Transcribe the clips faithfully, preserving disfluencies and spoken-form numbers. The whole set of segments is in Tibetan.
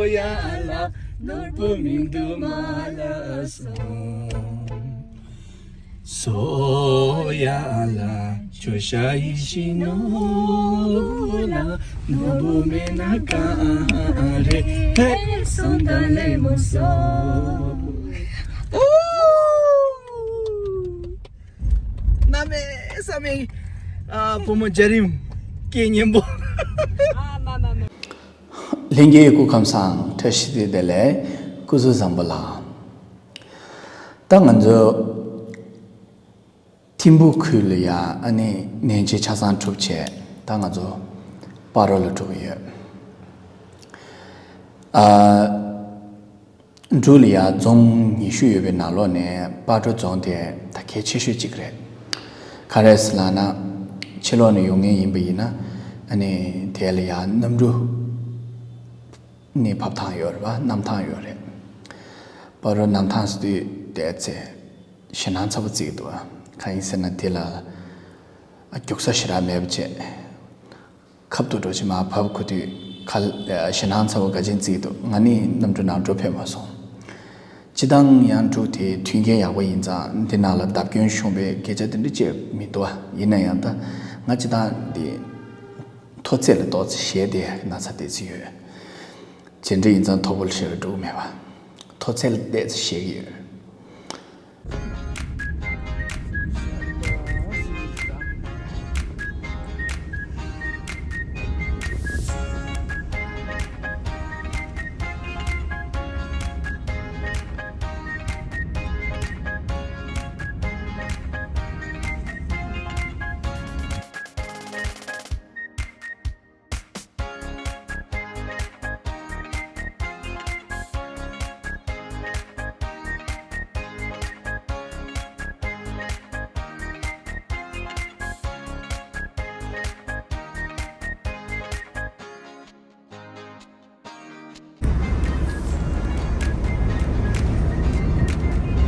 ཡ་ལ་ནོར་བུ་མིན་འདུག་མ་ལ་སོང་། སོ་ཡ་ལ་ཁྱོད་ཤ་ཡིན་ཤི་ནོར་བུ་ལ་ནོར་བུ་མེད་ན་ག་རེ་ཧེ་སོང་ད་ལེ་མོ་སོ། གནམ་མེད་ས་མེད་ཨ་བུ་མོ་འཇའ་རིམ་སྐད་སྙན་པོ། ལྷན་རྒྱས་སྐུ་ཁམས་བཟང་། བཀྲ་ཤིས་བདེ་ལེགས། སྐུ་གཟུགས་བཟང་པོ་ལགས། ད་ང་ཚོ་ཐིམ་ཕུ་ཁུལ་ལ་ཡ་ཨ་ནི་ནན་ཆེ་ཆ་ཚང་གྲུབ་བྱས་ད་ང་ཚོ་སྤ་རོ་ལ་འགྲོ་གི་ཡོད། ཨ། འབྲུག་ལ་ཡ་རྫོང་ཉི་ཤུ་ཡོད་པའི་ནང་ལོགས་ནས་སྤ་རོ་རྫོང་དེ་ད་གལ་ཆེ་ཤོས་གཅིག་རེད། ག་རེ་ཟེར་ལབ་ན་ཕྱི་ལོགས་ནས་ཡོང་མཁན་ཡིན་པ་ཡིན་ན་ཨ་ནི་དེ་ལ་ཡ་གནམ་གྲུ་ནས་བབས་ཐང་ཡོད་རེད་པ། གནམ་ཐང་ཡོད་རེད། སྤ་རོ་གནམ་ཐང་ཟེར་དུས་བལྟས་ཚེ་ཞེད་སྣང་ཚ་པོ་བརྩི་གི་འདུག་པ། གང་ཡིན་ཟེར་ན་དེ་ལ་རྒྱུག་ས་ཞེ་དྲག་མེད་པ་བྱས། ཁབ་ཏུ་འགྲོ་ཕྱི་མ་བབས་ཁོ་དུས་ཁ་ལ་ཞེད་སྣང་ཚ་བོ་ག་ཅན་བརྩིས་འདུག་ང་ནི་གནམ་གྲུ་ནང་འགྲོ་ཕོད་མ་སོང་། སྤྱི་བཏང་ཡང་འབྲུག་དེ་མཐུན་རྐྱེན་ཡག་པོ་ཡིན་ཙང་འདི་ནང་ལ་བརྡབ་སྐྱོན་བྱུང་བའི་སྐད་ཆ་དེ་འདྲ་ཅིག་མི་འདུག་ཨ། ཡིན་ན་ཡང་ད་ང་སྤྱི་བཏང་འདི་མཐོ་ཚད་ལ་ཏོག་ཙམ་ཞེད་དེ་ན་ཚ་དེ་ཚོ་ཡོད། ཇི་འདྲ་ཡིན་ཙང་མཐོ་པོ་ལ་ཞེད་ཀྱི་འགྲོ་གི་མེད་པ། མཐོ་ཚད་ལ་ཏོག་ཙམ་ཞེད་ཀྱི་ཡོད།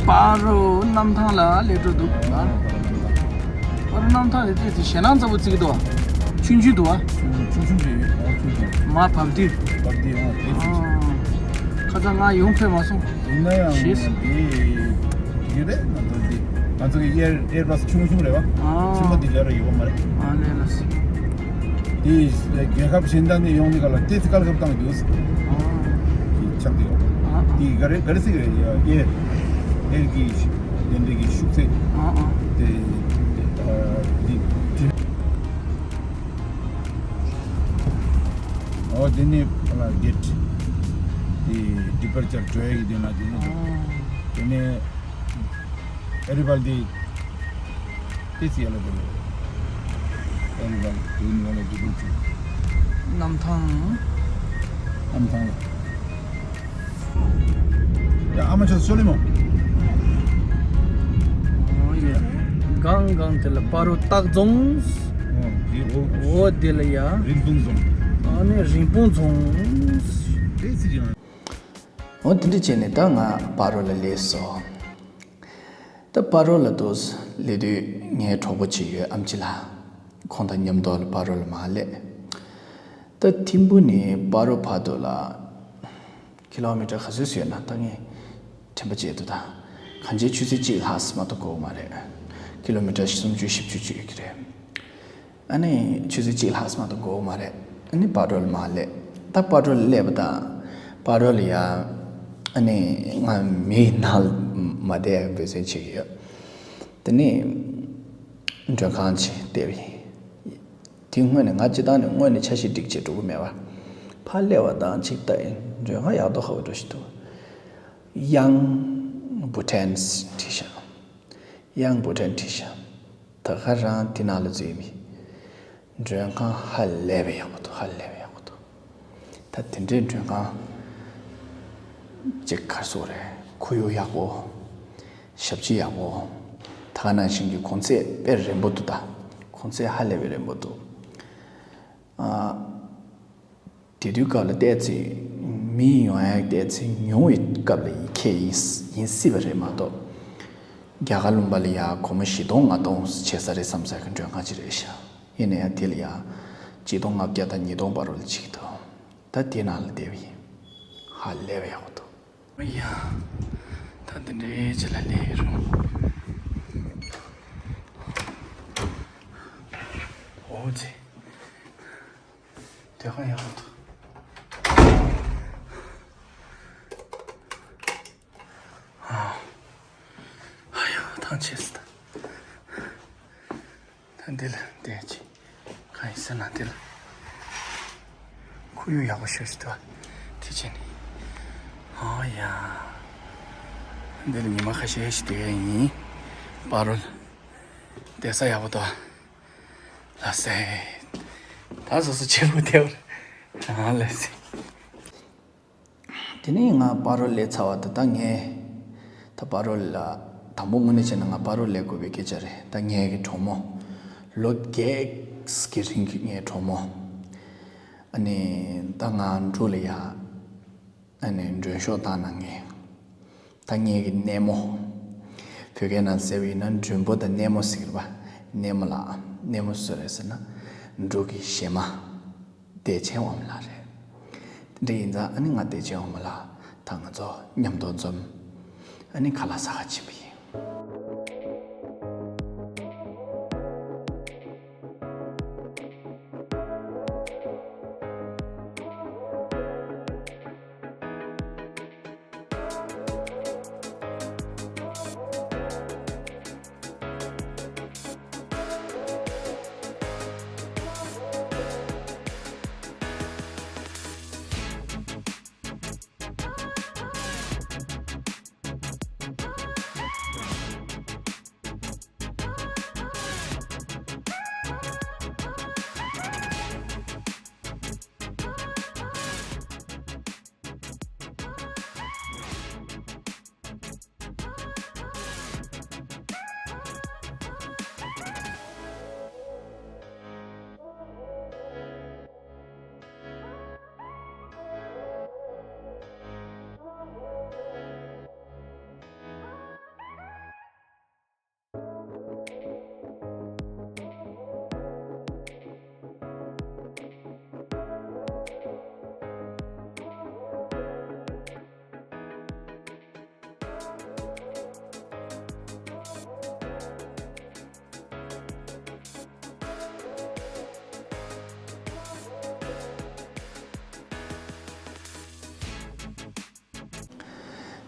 སྤ་རོ་གནམ་ཐང་ལ་སླེབས་འགྲོ་འདུག་ང་། སྤ་རོ་གནམ་ཐང་ལ་སླེབས་ཏེ་ཞེད་སྣང་ཚ་པོ་བརྩི་གི་འདུག་ཨ། ཆུང་ཆུང་འདུག་ཨ། ཆུང་ཆུང་རེད། ཨོ་ཆུང་ཆུང་། མར་བབས་དུས། བབས་དུས་ཨོ་དེ་ཆུང་ཆུང་། ཨ། ཁ་སང་ང་ཡོང་ཕོད་མ་སོང་། ཡིན་ན་ཡང་ཞེས་སོ། དེ་ཡོད་རེད། ང་ཚོ་འདི་ང་ཚོ་གི་ཨེར་ཨེར་བྷ་སི་ཆུང་ཆུང་རེད་བ། ཨ། ཆེན་པོ་འདི་ག་རེ་ཡོད་མ་རེད། ཨ་ལས་ལ་སོ། དེ་རྒྱལ་ཁབ་གཞན་དག་ནས་ཡོང་ནི་ག་ལ་ཏེ་ཚི་དཀའ་ལས་ཁག་བཏང་གི་འདུག་དེ་ཆགས་ཀྱི་ཡོད། དེ་ག་རེ་ག་རེ་ཟེར་གི་རེད་ཡ། ཨེར་ཨེར་གི་གདན་འདྲེན་གྱི་ཤུགས་ཚད་དེ་དེ་དེ་ཨོ་དེ་ནས་ལ་གེ་ཊི་དེ་ཌི་པར་ཅར་འགྲོ་ཡ་གི་དེ་ན་དེ་ནས་དེ་ནས། ཨེ་རི་བལ་དེ་ཏི་སི་ཡ་ལ་དེ་ལོ། ཨེ་རི་བལ་དེ་ནི་ཡ་ལ་དེ་ལོ་ཅུ། གནམ་ཐང་། གནམ་ཐང་ལ། ཡ་ཨ་མ་ཆོས་ཤོ་ལི་མོ། ཨོ་ཡ། གང་གང་དེ་ལ་སྤ་རོ་སྟག་རྫོང་། ཨོ་དེ་ཨོ། ཨོ་དེ་ལ་ཡ། རིན་སྤུངས་རྫོང་། ཨ་ནི་རིན་སྤུངས་རྫོང་། ཏི་སི་ཡ། འོ་དེ་འདྲ་བྱས་ནས་ད་ང་སྤ་རོ་ལ་སླེབས་སོང་། ད་སྤ་རོ་ལ་འདུག་སླེབས་དུས་ངའི་གྲོགས་པོ་གཅིག་ཡོད་ཨམ་ཆི་ལགས། ཁོང་དང་མཉམ་དུ་ལ་སྤ་རོ་ལ་མར་སླེབས། ད་ཐིམ་ཕུ་ནས་སྤ་རོ་བར་དུ་ལ་ཀི་ལོ་མི་ཊར་ག་ཚོད་ཡོད་ན་ད་ངས་དྲན་པ་བརྗེད་འདུག་ད་གང་ཅི་ཆུ་ཚོད་གཅིག་ལྷག་ཙམ་མ་གཏོགས་འགོར་མ་རེད། ཀི་ལོ་མི་ཊར་སུམ་ཅུ་བཞི་བཅུ་ཅིག་ཡོད་ཀྱི་རེད། ཨ་ནི་ཆུ་ཚོད་གཅིག་ལྷག་ཙམ་མ་གཏོགས་འགོར་མ་རེད། ཨ་ནི་སྤ་རོ་ལ་མར་སླེབས། ད་སྤ་རོ་ལ་སླེབས་པ་དང་སྤ་རོ་ལ་ཡ་ཨ་ནི་ང་མི་ནང་ལ་མ་བསྡད་འབད་བརྩོན་བྱེད་ཀྱི་ཡོད། དེ་ནས་མགྲོན་ཁང་ཅིག་བལྟས་པ་ཡིན། དེ་སྔོན་ནས་ང་སྤྱིར་བཏང་ནས་སྔོན་ནས་འཆར་གཞི་སྒྲིག་བྱས་འགྲོ་གི་མེད་པ། ཕར་སླེབས་པ་དང་ཅིག་ལྟ་ཡིན། མགྲོན་ཁང་ཡག་ཐོག་ཧ་བ་འགྲོ་ཞིག་འདུག Young Bhutan བྲིས་ཤག Young Bhutan བྲིས་ཤག་ད་ག་རང་དེ་ནང་ལ་འཛུལ་མི། མགྲོན་ཁང་ཧ་ལས་པའི་ཡག་པོ་འདུག་ཧ་ལས་པའི་ཡག་པོ་འདུག་ད་དེ་འདྲའི་མགྲོན་ཁང་ཅིག་གར་སོང་རེད། ཁོར་ཡུག་ཡག་པོ། ཞབས་ཕྱི་ཡག་པོ། ད་ག་ནང་བཞིན་གྱི་གོང་ཚད་དཔེ་རན་པོ་འདུག་ད་གོང་ཚད་ཧ་ལས་པའི་རན་པོ་འདུག་ཨ། དེ་དུས་སྐབས་ལ་བལྟས་ཚེ་མི་ཡོང་ཡག་བལྟས་ཚེ་ཉུང་བའི་སྐབས་ལ་ཡིན་ཁེ་ཡིན་ཡིན་སྲིད་པ་རེད་མ་གཏོགས། རྒྱ་གར་ལུང་པ་ལ་ཡ་སྒོར་མོ་བཞི་སྟོང་ལྔ་སྟོང་བྱེད་ས་རེད་བསམ་ས་གི་མགྲོན་ཁང་ཅིག་རེད་ཤག་ཡིན་ན་ཡང་དེ་ལ་ཡ་གཅིག་སྟོང་ལྔ་བརྒྱ་དང་ཉིས་སྟོང་བར་རོ་ལ་ཅིག་འདུག་ད་དེ་ནང་ལ་བསྡད་པ་ཡིན། ཨ་ལས་པ་ཡག་པོ་འདུག་ཡ། ད་འདི་འདྲའི་ཅི་ལ་ལས་རུང་། འོ་ཙི། དེ་གང་ཡག་པོ་འདུག་ཨ། ཨ་ཡ་ཐང་ཆད་སི་ད། ད་འདི་ལ་བསྡད་ཅིག་གང་ཡིན་ཟེར་ན་འདི་ལ། ཁོར་ཡུག་ཡག་པོ་ཤོར་སི་ད། དེ་བྱས་ནས། ཨ་ཡ། འདི་ལ་ཉི་མ་ཁ་ཤས་ཤིག་བསྡད་ཡིན། པ་རོལ། བསྡད་ས་ཡག་པོ་འདུག་ལ་སེ། ད་སོ་སོ་ཆེ་རུ་བསྡད་པར། ཨ་ལ་སེ། དེ་ནས་ང་པ་རོལ་ལས་ཚར་བ་ད་ལྟ་ངས། ད་པ་རོལ་ལ་དང་པོ་དངོས་གནས་བྱས་ན་ང་པ་རོལ་ལས་དགོས་པའི་སྐད་ཆ་རེད། ད་ངའི་གི་གྲོགས་མོ། ལོ་བརྒྱད་ཀྱི་རིང་གི་ངའི་གྲོགས་མོ། ཨ་ནི་ད་ང་འབྲུག་ལ་ཡ། ཨ་ནི་མགྲོན་ཤོག་བཏང་གནང་ངས། ད་ངའི་གི་སྣེ་མོ། བོད་སྐད་ནང་ཟེར་བ་ཡིན་ན་མགྲོན་པོ་དང་སྣེ་མོ་ཟེར་གི་རེད་པ། སྣེ་མོ་ལགས། སྣེ་མོ་སུ་རེད་ཟེར་ན། འབྲུག་གི་གཞས་མ། བདེ་ཆེན་དབང་མོ་ལགས་རེད། དེ་འདྲ་ཡིན་ཙང་ཨ་ནི་ང་བདེ་ཆེན་དབང་མོ་ལགས་དང་ང་ཚོ་མཉམ་དུ་འཛོམས། ཨ་ནི་ཁ་ལག་ཟ་ག་ཕྱིན་པ་ཡིན།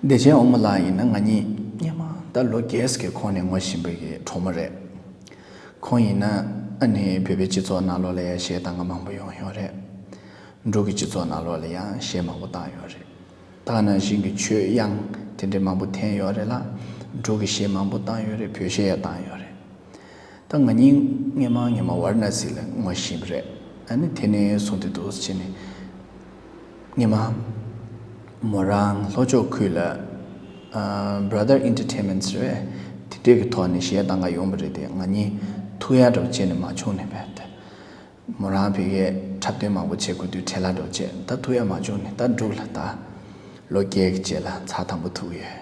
བདེ་ཆེན་དབང་མོ་ལགས་ཡིན་ན་ང་གཉིས་སྔོན་མ་ད་ལོ་བརྒྱད་ཀྱི་གོང་ནས་ངོ་ཤེས་པའི་གི་གྲོགས་མོ་རེད། ཁོང་ཡིན་ན་ཨ་ནི་བོད་པའི་སྤྱི་ཚོགས་ནང་ལོགས་ལ་ཡང་གཞས་བཏང་ག་མང་པོ་ཡོང་ཡོད་རེད། འབྲུག་གི་སྤྱི་ཚོགས་ནང་ལོགས་ལ་ཡང་གཞས་མང་པོ་བཏང་ཡོད་རེད། ད་ག་ནང་བཞིན་གྱི་ཆོས་དབྱངས་དེ་འདྲའི་མང་པོ་འཐེན་ཡོད་རེད་ལ། འབྲུག་གི་གཞས་མང་པོ་བཏང་ཡོད་རེད། བོད་གཞས་ཡང་བཏང་ཡོད་རེད། ད་ང་གཉིས་སྔོན་མ་སྔོན་མ་ཝཱ་ར་ཎ་སི་ལ་ངོ་ཤེས་པ་རེད། ཨ་ནི་དེ་ནས་བཟུང་སྟེ་འདུག་སེ་བྱས་ནས། སྔོན་མ་མོ་རང་ལྷོ་ཕྱོགས་ཁུལ་ལ་ཨ་Brother Entertainment་རེད། དེ་འདྲས་ཀྱི་ཐོག་ནས་གཞས་བཏང་ག་ཡོང་པ་རེད་དེ། ང་གཉིས་ཐུག་ཡ་འདྲ་བོ་བྱས་ནས་མ་བྱུང་ནས་བས་ཏེ། མོ་རང་བོད་སྐད་འཁྲབ་སྟོན་མང་པོ་བྱེད་དགོས་དུས་བྲེལ་བ་འདྲ་བོ་བྱས། ད་ཐུག་ཡ་མ་བྱུང་ནས་ད་འབྲུག་ལ་ད་ལོ་བརྒྱད་ཀྱི་རྗེས་ལ་ཚར་དང་པོ་ཐུག་ཡོད།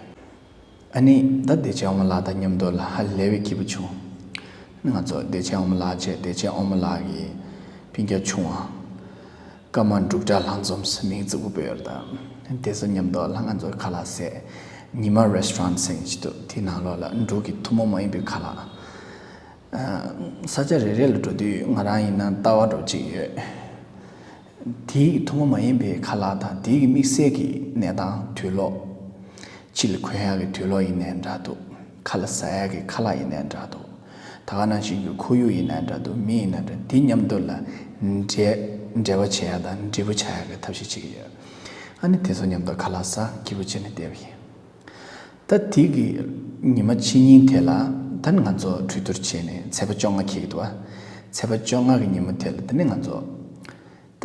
ཨ་ནི་ད་བདེ་ཆེན་དབང་མོ་ལགས་དང་མཉམ་དུ་ལ་ཧ་ལས་པའི་སྐྱིད་པོ་བྱུང་། ང་ཚོ་བདེ་ཆེན་དབང་མོ་ལགས་བྱས། བདེ་ཆེན་དབང་མོ་ལགས་ཀྱི་སྤུན་ཀྱག་ཆུང་བ་ཀརྨ་འབྲུག་གྲགས་ལྷ་འཛོམས་ཟེར་མིང་རྫིག་པོ་བོས་ཡོད་རེད། ད་དེ་ཚོ་མཉམ་དུ་ལ་ང་ཚོ་ཁ་ལག་ཟས། ཉི་མ་རེ་སི་ཊོ་རན་ཟེར་མཁན་ཅིག་འདུག་དེའི་ནང་ལོགས་ལ་འབྲུག་གི་ཐུན་མོང་མ་ཡིན་པའི་ཁ་ལག་ས་ཆ་རེ་རེ་ལ་འགྲོ་དུས་ང་རང་ཡིན་ན་ལྟ་བ་འདྲ་བོ་ཅིག་ཡོད། དེའི་ཐུན་མོང་མ་ཡིན་པའི་ཁ་ལག་དང་དེའི་དམིགས་བསལ་གྱི་གནས་སྟངས་དུས་ལོག་ཕྱི་ལ་གོན་ཡག་གི་དུས་ལོག་ཡིན་ནའི་འདྲ་འདུག་ཁ་ལག་ཟ་ཡག་གི་ཁ་ལག་ཡིན་ནའི་འདྲ་འདུག་ད་ག་ནང་བཞིན་གྱི་ཁོར་ཡུག་ཡིན་ནའི་འདྲ་འདུག་མི་ཡིན་ནའི་འདྲ། དེ་མཉམ་དུ་ལ་འབྲེལ་འབྲེལ་བ་བྱེད་ཡག་དང་འབྲས་བུ་ཆགས་ཡག་གི་ཐབས་ཤེས་བྱེད་ཀྱི་ཡོད། ཨ་ནི་དེ་ཚོ་མཉམ་དུ་ཁ་ལག་ཟ་སྐྱིད་པོ་བྱས་ནས་བསྡད་པ་ཡིན། ད་དེ་གི་ཉི་མ་ཕྱི་ཉིན་དེ་ལ་ད་ནི་ང་ཚོ་གྲོས་བསྡུར་བྱས་ནས་ཚེས་པ་བཅོ་ལྔ་འཁེལ་གྱི་འདུག་བ། ཚེས་པ་བཅོ་ལྔ་གི་ཉིན་མོ་དེ་ལ་དེ་ནི་ང་ཚོ་ད་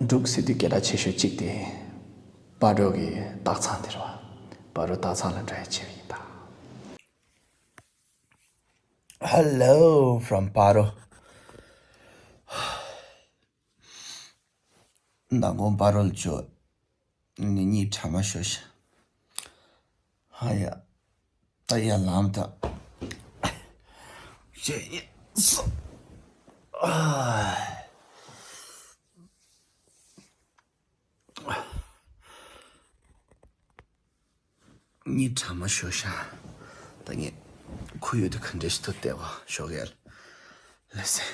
འབྲུག་ཟེར་དུས་སྐད་གྲགས་ཆེ་ཤོས་གཅིག་དེ་སྤ་རོ་གི་སྟག་ཚང་དེ་རེད་བ། སྤ་རོ་སྟག་ཚང་ལ་འགྲོ་ཡ་བྱས་པ་ཡིན་ད། Hello from Paro. མདང་དགོང་པ་རོལ་ཅོ་ནི་གཉིད་ཕྲ་མ་ཤོར་ཤག་ཧ་ཡ། ད་ཡར་ལངས་དང་། ཞེས་སོ། ཨ། གཉིད་དྲག་མོ་ཤོར་ཤག་ད་ངས་ཁོར་ཡུག་དེ་ག་འདྲ་ཞིག་ཏུ་བལྟས་པ་ཞོགས་ཀས་ལ་ཟེར།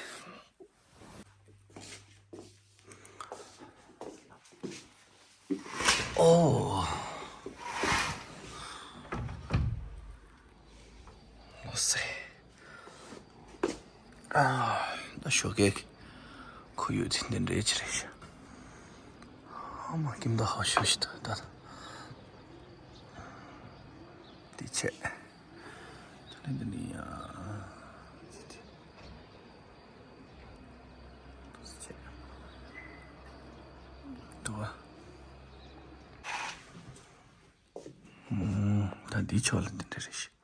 ཨོ། ལོ་སེ། ཨ། ད་ཞོགས་ཀས་ཁོར་ཡུག་དེ་འདི་འདྲའི་ཅི་རེད་ཤག་ཨ་མ་ཀིམ་ད་ཧ་ཤོ་ཤི་ད་ད། དེ་ཆེ། ད་ནི་འདི་ནི་ཡ། འདུག་ཨ། ད་འདི་ཕྱོགས་ལ་འདི་འདྲ་རེད་ཤག་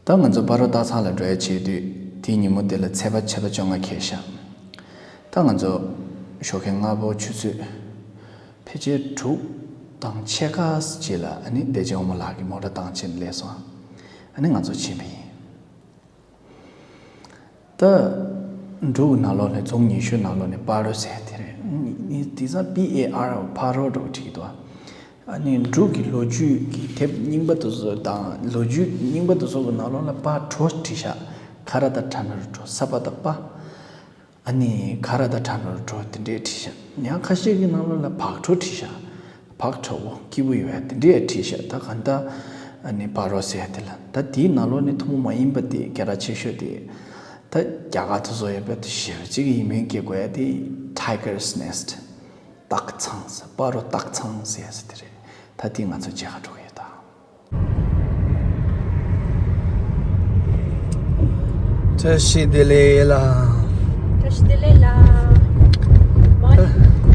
ད་ང་ཚོ་སྤ་རོ་སྟག་ཚང་ལ་འགྲོ་ཡ་བྱེད་དུས་དེའི་ཉིན་མོ་དེ་ལ་ཚེས་པ་ཕྱེད་དང་བཅོ་ལྔ་འཁེལ་ཤག་ད་ང་ཚོ་ཞོགས་ཀས་སྔ་པོ་ཆུ་ཚོད་ཕལ་ཆེར་དྲུག་དང་ཕྱེད་ཀ་ཙམ་ལ་ཨ་ནི་བདེ་ཆེན་དབང་མོ་ལགས་ཀྱིས་མོ་ཊ་བཏང་བྱས་ནས་སླེབས་སོང་། ཨ་ནི་ང་ཚོ་ཕྱིན་པ་ཡིན། ད། འབྲུག་ནང་ལོགས་ནས་རྫོང་ཉི་ཤུ་ནང་ལོགས་ནས་སྤ་རོ་ཟེར་དེ་རེད། དེང་སང་པི་ཨེ་ཨར་ཨོ་ཕ་རོ་འགྲོ་བྲིས་འདུག་ཨ་ནི་འབྲུག་གི་ལོ་རྒྱུས་ཀྱི་དེབ་རྙིང་པ་དེ་ཚོ་དང་ལོ་རྒྱུས་རྙིང་པ་དེ་ཚོ་གི་ནང་ལོགས་ལ་སྤ་གྲོ་བྲིས་ཤག་ཁ་ར་ད་ཁྲ་ན་རོ་གྲོ་ས་པ་ད་སྤ། ཨ་ནི་ཁ་ར་ད་ཁྲ་ན་རོ་གྲོ་དེ་འདྲས་བྲིས་ཤག་ཡང་ཁ་ཤས་ཀྱི་ནང་ལོགས་ལ་བག་གྲོ་བྲིས་ཤག་བག་ཁྲ་བོ་སྐྱིད་པོ་ཡོད་པ་དེ་འདྲས་བྲིས་ཤག་ད་ག་ད་ཨ་ནི་སྤ་རོ་ཟེར་དེ་ལ་ད་དེའི་ནང་ལོགས་ནས་ཐུན་མོང་མ་ཡིན་པ་དེ་གལ་ཆེ་ཤོས་དེ་ད་རྒྱ་གར་དུ་བཟོ་ཡོད་པ་དེ་ཞེ་པོ་ཅིག་གི་ཡིད་སྨོན་སྐྱེ་དགོས་ཡ་དེ་Tiger's Nest སྟག་ཚང་ཟེར་སྤ་རོ་སྟག་ཚང་ཟེར་ཟེར་དེ་རེད། ད་དེ་ང་ཚོ་མཇལ་ག་འགྲོ་གི་ཡོད་ད། བཀྲ་ཤིས་བདེ་ལེགས་ལ། བཀྲ་ཤིས་བདེ་ལེགས་ལ། Morning.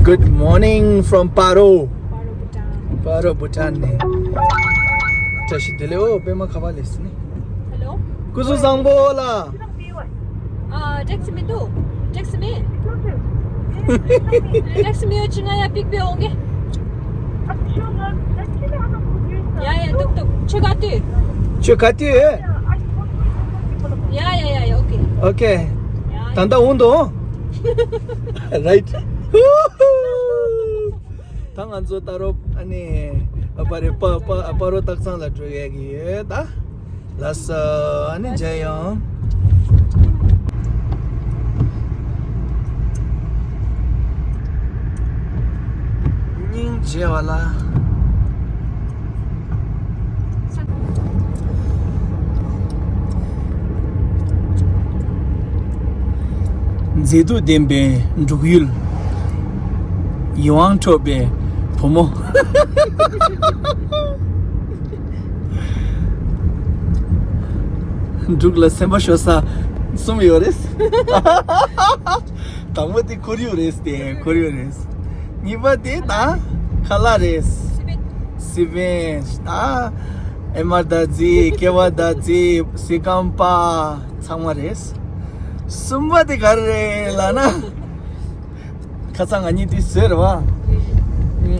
Good morning from Paro. Paro, Bhutan. Paro, Bhutan ནས། བཀྲ་ཤིས་བདེ་ལེགས། ཨོ་པད་མ་ཁ་པར་སླེབས་སོང་ནི། Hello. སྐུ་གཟུགས་བཟང་པོ་ལ། ཨ། ཊེག་སི་མི་འདུག་ཊེག་སི་མི། ཊེག་སི་མི་ཡོད་ཅི་ང་ཡ་པིག་པེ་འོང་གེ། ཡ་ཡ་ཏུག་ཏུག་ཁྱོད་ག་དུས། ཁྱོད་ག་དུས། ཡ་ཡ་ཡ་ཡ་ཨོ་ཀེ། ཨོ་ཀེ། ཡ་ད་ལྟ་འོང་དུ། རའིཊ། ད་ང་ཚོ་ད་རོ་ཨ་ནི་ཨ་པ་རེ་པ་པ་ཨ་པ་རོ་སྟག་ཚང་ལ་འགྲོ་ཡས་ཀྱི་ཡོད་ད། ལགས་སོ། ཨ་ནི་མཇལ་ཡོང་། སྙིང་རྗེ་བ་ལ། མཛེས་སྡུག་ལྡན་པའི་འབྲུག་ཡུལ། ཡིད་དབང་འཕྲོག་པའི་བུ་མོ། འབྲུག་ལ་སེམས་པ་ཤོར་ས་གསུམ་ཡོད་རེད། དང་པོ་དེ་ཁོར་ཡུག་རེད་དེ། ཁོར་ཡུག་རེད། གཉིས་པ་དེ་ད་ཁ་ལག་རེད། སི་པན་ད་ཨེ་མ་ད་ཛི་ཀེ་བ་ད་ཛི་སི་ཀམ་པ་ཚང་མ་རེད། གསུམ་པ་དེ་ག་རེ་རེད་ལབ་ན། ཁ་སང་ང་གཉིས་དེ་ཟེར་བ།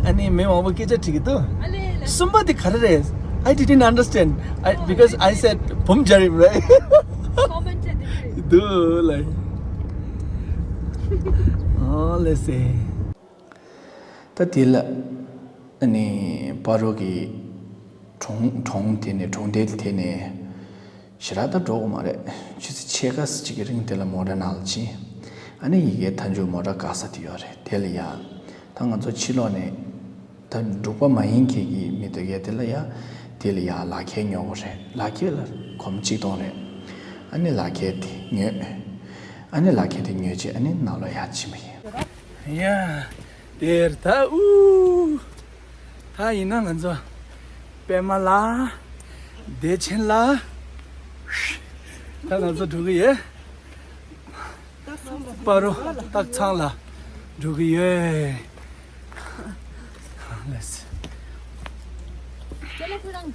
ཨ་ནི་མི་མང་པོ་སྐད་ཆ་དྲིས་ཀྱི་འདུག་ཨ་ལེ་ལེ། གསུམ་པ་དེ་ག་རེ་རེད། I didn't understand. I, because I said བུམ་རྒྱལ་རིམ་རེད། འདུག་ལ། ཨོ་ལེ་སེ། ད་དེ་ལ་ཨ་ནི་སྤ་རོ་གི་གྲོང་གྲོང་དེ་ནས་གྲོང་རྡལ་དེ་ནས་ཞེ་དྲག་ད་འགྲོ་གི་མ་རེད། ཆུ་ཚོད་ཕྱེད་ཀ་ཙམ་ཅིག་གི་རིང་དེ་ལ་མོ་ཊ་ནང་ལ་ཕྱིན། ཨ་ནི་ཡ་གིའི་མཐའ་མཇུག་མོ་ཊ་བཀག་ས་དེ་ཡོད་རེད། དེ་ལ་ཡ་ད་ང་ཚོ་ཕྱི་ལོགས་ནས་ད་འབྲུག་པ་མ་ཡིན་མཁན་གྱི་མི་དེ་གས་དེ་ལ་ཡ་དེ་ལ་ཡ་ལག་ཁྱེར་ཉོ་དགོས་རེད། ལག་ཁྱེར་ལ་སྒོར་མོ་གཅིག་སྟོང་རེད། ཨ་ནི་ལག་ཁྱེར་དེ་ཉོས། ཨ་ནི་ལག་ཁྱེར་དེ་ཉོས་རྗེས་ཨ་ནི་ནང་ལོགས་ཡར་ཕྱིན་པ་ཡིན། ཡ། དེར་ད་ཨུ། ད་ཡིན་ན་ང་ཚོ་པད་མ་ལ། བདེ་ཆེན་ལ། ད་ང་ཚོ་འགྲོ་གི་ཡོད། སྤ་རོ་སྟག་ཚང་ལ་འགྲོ་གི་ཡོད། ལེས། དེ་ལ་ཁོ་རང་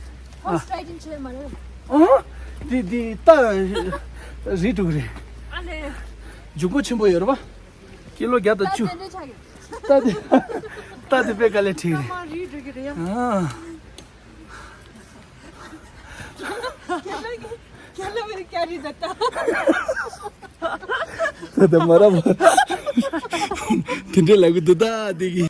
ཧོར་སི་རའི་ཌིང་བྱས་མ་རེད། ཨོ། འདི་འདི་ད། རིལ་འགྲོ་གི་རེད། ཨ་ལས། འཇུག་སྒོ་ཆེན་པོ་ཡོད་རེད་པ། ཀི་ལོ་བརྒྱ་དང་བཅུ། རྟ་དེ་འདྲ་ཆགས་ཡོད། རྟ་དེ། རྟ་དེ་དཔེ་དཀའ་ལས་ཁྲིད་རེད། རྟ་མ་རིལ་འགྲོ་གི་རེད་ཡ། ཨ། ཁྱེད་ལ་བའི་ཀྱ་རི་ད་ལྟ། ད་ལྟ་མ་རབས། དེ་འདྲས་ལབ་གི་འདུག་ད་དེ་གི།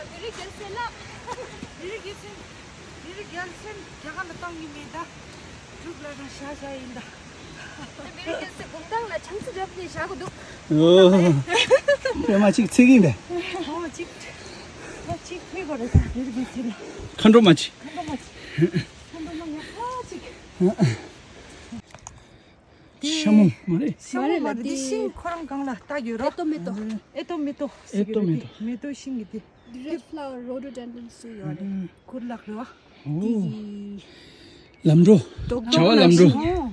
མི་རིགས་རྒྱལ་མཚན་ལ། མི་རིགས་རྒྱལ་མཚན། མི་རིགས་རྒྱལ་མཚན་རྒྱ་གར་ལ་བཏང་གི་མེད་ད། འབྲུག་ལ་རང་བཞག་བཞག་ཡིན་ད། མི་རིགས་རྒྱལ་མཚན་དགུང་གྲངས་ལ་ཆང་ས་རྒྱབ་ནས་བཞག་གི་འདུག་ཨོ། པད་མ་གཅིག་ཚིག་ཡིན་པས། ཨོ་གཅིག་ཨོ་གཅིག་ཕུལ་དགོས་རེད་ད་མི་རིགས་རྒྱལ་མཚན་ལ། མཁའ་འགྲོ་མ་གཅིག་མཁའ་འགྲོ་མ་གཅིག་མཁའ་འགྲོ་མ་ཡག་པོ་གཅིག་ཤ་མོ་མ་རེད། ཤ་མོ་མ་རེད། འདི་ཤིང་ཁོ་རང་སྒང་ལ་བཏགས་ཡོད་རོ། ཨེ་ཏོ་མེ་ཏོ། ཨེ་ཏོ་མེ་ཏོ། ཨེ་ཏོ་མེ་ཏོ། མེ་ཏོ་ཤིང་གི་དེ། Red flower rhododendron སུ་ཡོད་རེད། གུར་ལག་རེད་བ། འོ། ལམ་འགྲོ། བྱ་བ་ལམ་འགྲོ།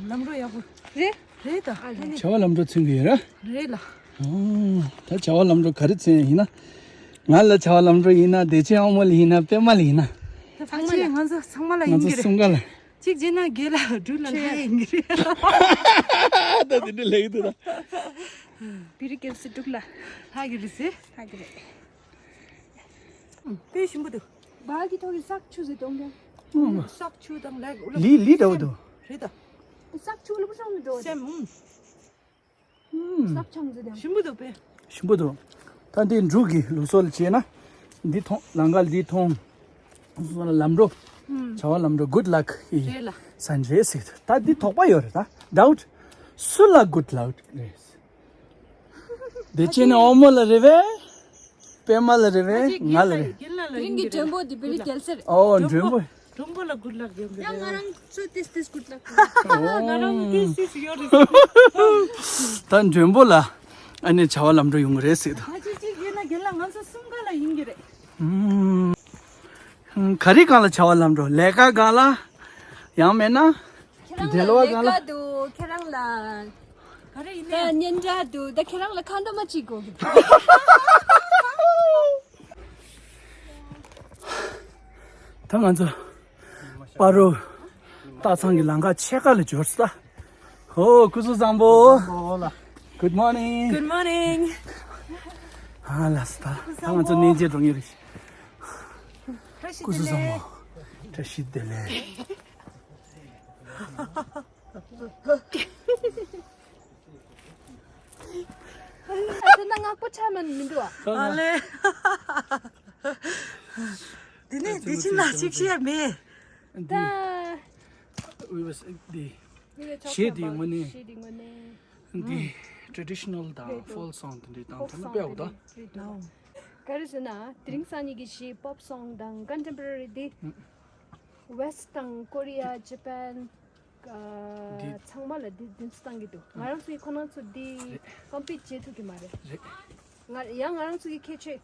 ལམ་འགྲོ་ཡག་པོ། རེད། རེད་ད། བྱ་བ་ལམ་འགྲོ་མཚོན་གི་ཡོད་ར། རེད་ལ། ཨོ། ད་བྱ་བ་ལམ་འགྲོ་ག་རེ་མཚོན་ཡིན་ན། ང་ལ་བྱ་བ་ལམ་འགྲོ་ཡིན་ན་བདེ་ཆེན་དབང་མོ་ལ་ཡིན་ན་པད་མ་ལ་ཡིན་ན། ཚང་མ་ལ། ང་ཚོ་ཚང་མ་ལ་ཡིན་གི་རེད། ང་ཚོ་གསུམ་ཀ་ལ། གཅིག་བྱས་ན་རྒན་ལགས་འབྲུག་ལ་ལྷ་ཡིན་གྱི་རེད། ད་དེ་འདྲ་ལབ་ཀྱི་འདུག་ད། བི་རི་རྒྱལ་སྲས་འབྲུག་ལ་ལྷ་གི་རེད་ཟེར། ལྷ་གི་རེད། དཔེ་ཞིམ་པོ་འདུག་བ་གི་ཐོག་གི་སག་ཆུ་ཟེར་གཏོང་རྒྱུ། སག་ཆུ་དང་ལེགས་ལི་ལི་འདྲ་བོ་འདུག་རེད་ད། སག་ཆུ་ལ་བུ་སང་མི་འགྲོ་སེམས། ཨུམ། ཞིམ་པོ་འདུག་པས། ཞིམ་པོ་འདུག་ད་འདི་འབྲུག་གི་ལུགས་སྲོལ་བྱས་ན། འདི་མཐོང་ལམ་ཁ་འདི་མཐོང་། ལམ་འགྲོ། བྱ་བ་ལམ་འགྲོ་good luck ཡི་རེད་ལ། ས་འདྲ་ཟེར། ད་འདི་དོགས་པ་ཡོད་རེད་ད། doubt། སུ་ལ་good luck རེད། བདེ་ཆེན་ནི་ཨོ་མོ་ལ་རེད་པས། པད་མ་ལ་རེད་པས། ང་ལ་རེད། དེ་རིང་གི་མགྲོན་པོ་འདི་བི་རི་རྒྱལ་སྲས་རེད། ཨོ་མགྲོན་པོ། མགྲོན་པོ་ལ་good luck ཡོང་གི་ཡང་ང་རེད། རང་ཚོ་ཏིས་ཏིས་good luck ང་རང་ཏིས་ཏིས་ཡོད་རེད། ད་མགྲོན་པོ་ལ་ཨ་ནི་བྱ་བ་ལམ་འགྲོ་ཡོང་གི་རེད་ཟེར་དང་། ཨ་ཅེ་ཅེ་ཡིན་ན་རྒན་ལགས་ང་ཚོ་གསུམ་ཀ་ལ་ཡིན་གྱི་རེད། ཧུམ། ག་རེ་སྒང་ལ་བྱ་བ་ལམ་འགྲོ། ལས་ཀ་སྒང་ལ། ཡང་མེད་ན། ཁྱེད་རང་འབྲེལ་བ་ལ་སྒང་ལ། ལས་ཀ་འདུག་ཁྱེད་རང་ལ། ག་རེ་ཡིན་ད་ནའི། སྙན་གྲགས་འདུག་ད་ཁྱེད་རང་ལ་ཁ་འདོན་མ་གཅིག་དགོས། ད་ང་ཚོ་སྤ་རོ་སྟག་ཚང་གི་ལམ་ཁ་ཕྱེད་ཀ་ལ་འབྱོར་སོང་། ཧོ། སྐུ་གཟུགས་བཟང་པོ། བཟང་པོ་ལ། Good morning། Good morning། ཨ་ལ་སྟ། ད་ང་ཚོ་གནས་མཇལ་འགྲོ་ངེས་རེད། བཀྲ་ཤིས་བདེ་ལེགས། སྐུ་གཟུགས་བཟང་པོ། བཀྲ་ཤིས་བདེ་ལེགས། ཨ་ཚོ་ན་ངག་པོ་ཆ་མ་མི་འདུག་ཨ། ཨ་ལེ། དེ་ནས་དེ་ཕྱིན་ལ་གཅིག་བཤད་མེད། ད། འདི། གཞས་འདི་ངོ་ནས། གཞས་འདི་ངོ་ནས། འདི་traditional དང་folk song དེ་འདྲའི་བཏང་ཐུབ་ན་དཔེ་འོ་ད། ག་རེ་ཟེར་ན་དེ་རིང་སང་ཉིན་གྱི་གཞས་pop song དང་contemporary དེ། West དང་Korea Japan འདི་ཚང་མ་ལ་འདི་འདི་ཚོ་བཏང་གི་འདུག་ང་རང་ཚོའི་ཁོ་ན་ཚོ་འདི་རེད། Compete བྱེད་ཐུབ་ཀྱི་མ་རེད། རེད། ང་ཡང་ང་རང་ཚོ་གི་ཁྱད་ཆོས་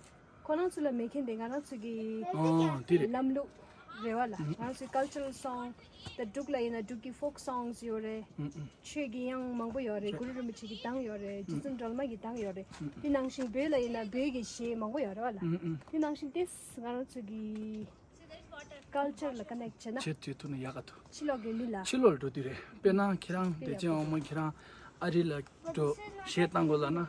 ཁོ་རང་ཚོ་ལ་མེད་མཁན་དེ་ང་རང་ཚོ་གི་ཨོ་འདི་རེད། ལམ་ལུགས་རེད་བ་ལ། ང་རང་ཚོའི་cultural song ད་འབྲུག་ལ་ཡིན་ན་འབྲུག་གི་folk songs ཡོད་རེད། ཨུ་ཨུ། ཆོས་ཀྱི་དབྱངས་མང་པོ་ཡོད་རེད། རེད། གུ་རུ་རིན་པོ་ཆེ་གི་གདངས་ཡོད་རེད། རྗེ་བཙུན་སྒྲོལ་མ་གི་གདངས་ཡོད་རེད། ཨུ་ཨུ། དེ་ནང་བཞིན་བོད་ལ་ཡིན་ན་བོད་ཀྱི་གཞས་མང་པོ་ཡོད་རེད་བ་ལ། ཨུ་ཨུ། དེ་ནང་བཞིན་ཏེས་ང་རང་ཚོ་གི་culture ལ་connect བྱས་ན། བྱེད་ཐུབ་ཐུབ་ན་ཡག་ག་ཐུབ། ཕྱི་ལོགས་ཀྱི་མི་ལ། ཕྱི་ལོགས་ལ་འགྲོ་དུས་རེད། དཔེར་ན་ཁྱེད་རང་བདེ་ཆེན་དབང་མོ་ཁྱེད་རང་ཨ་རི་ལ་འགྲོ་གཞས་བཏང་དགོས་ལབ་ན།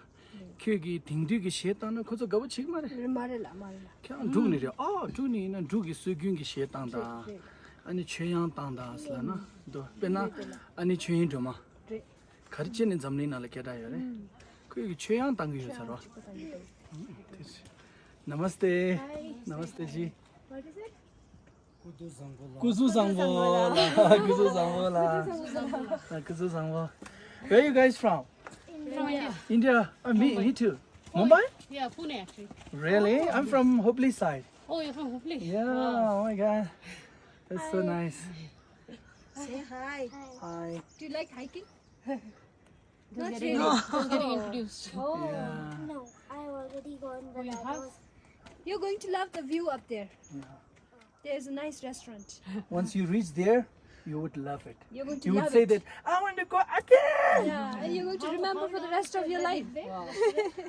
ཁྱོད་ཀྱིས་དེང་དུས་ཀྱི་གཞས་བཏང་ན་ཁོ་ཚོ་དགའ་པོ་བྱེད་ཀྱི་མ་རེད། རེད་མ་རེད་ལ་མ་རེད་ལ། ཁྱེད་རང་འབྲུག་ནས་རེད། ཨ་འབྲུག་ནས་ཡིན་ན་འབྲུག་གི་སྲོལ་རྒྱུན་གྱི་གཞས་བཏང་དང་། རེད་རེད། ཨ་ནི་ཆོས་དབྱངས་བཏང་དང་ཟེར་ལབ་ན་འདུག་དཔེར་ན་རེད་རེད་ལ། ཨ་ནི་ཆོས་དབྱིངས་སྒྲོལ་མ། རེད། ག་རེ་བྱས་ནས་འཛམ་གླིང་ནང་ལ་སྐད་གྲགས་ཡོད་རེད། ཁོས་ཀྱི་ཆོས་དབྱངས་བཏང་གི་ཡོད་ས་རེད་བ། ཆོས་དབྱངས་གཅིག་པ་བཏང་གི་འདུག Namaste. Hi. Namaste ji. What is it? སྐུ་གཟུགས་བཟང་པོ་ལ། སྐུ་གཟུགས་བཟང་པོ་ལ། སྐུ་གཟུགས་བཟང་པོ། Where you guys from? From India. India? Uh, me, me too. Mumbai? Yeah, Pune actually. Really? I'm from Hubli side. Oh, you're from Hubli? Yeah, oh my God. That's so nice. Say hi. Hi. Do you like hiking? Not really. Don't get introduced. Oh. Yeah. No, I already gone when I was. You're going to love the view up there. Yeah. There's a nice restaurant. Once you reach there, you would love it. You're going to You would love say it. That, "I want to go again!" Yeah, and you're going to remember for the rest of your life.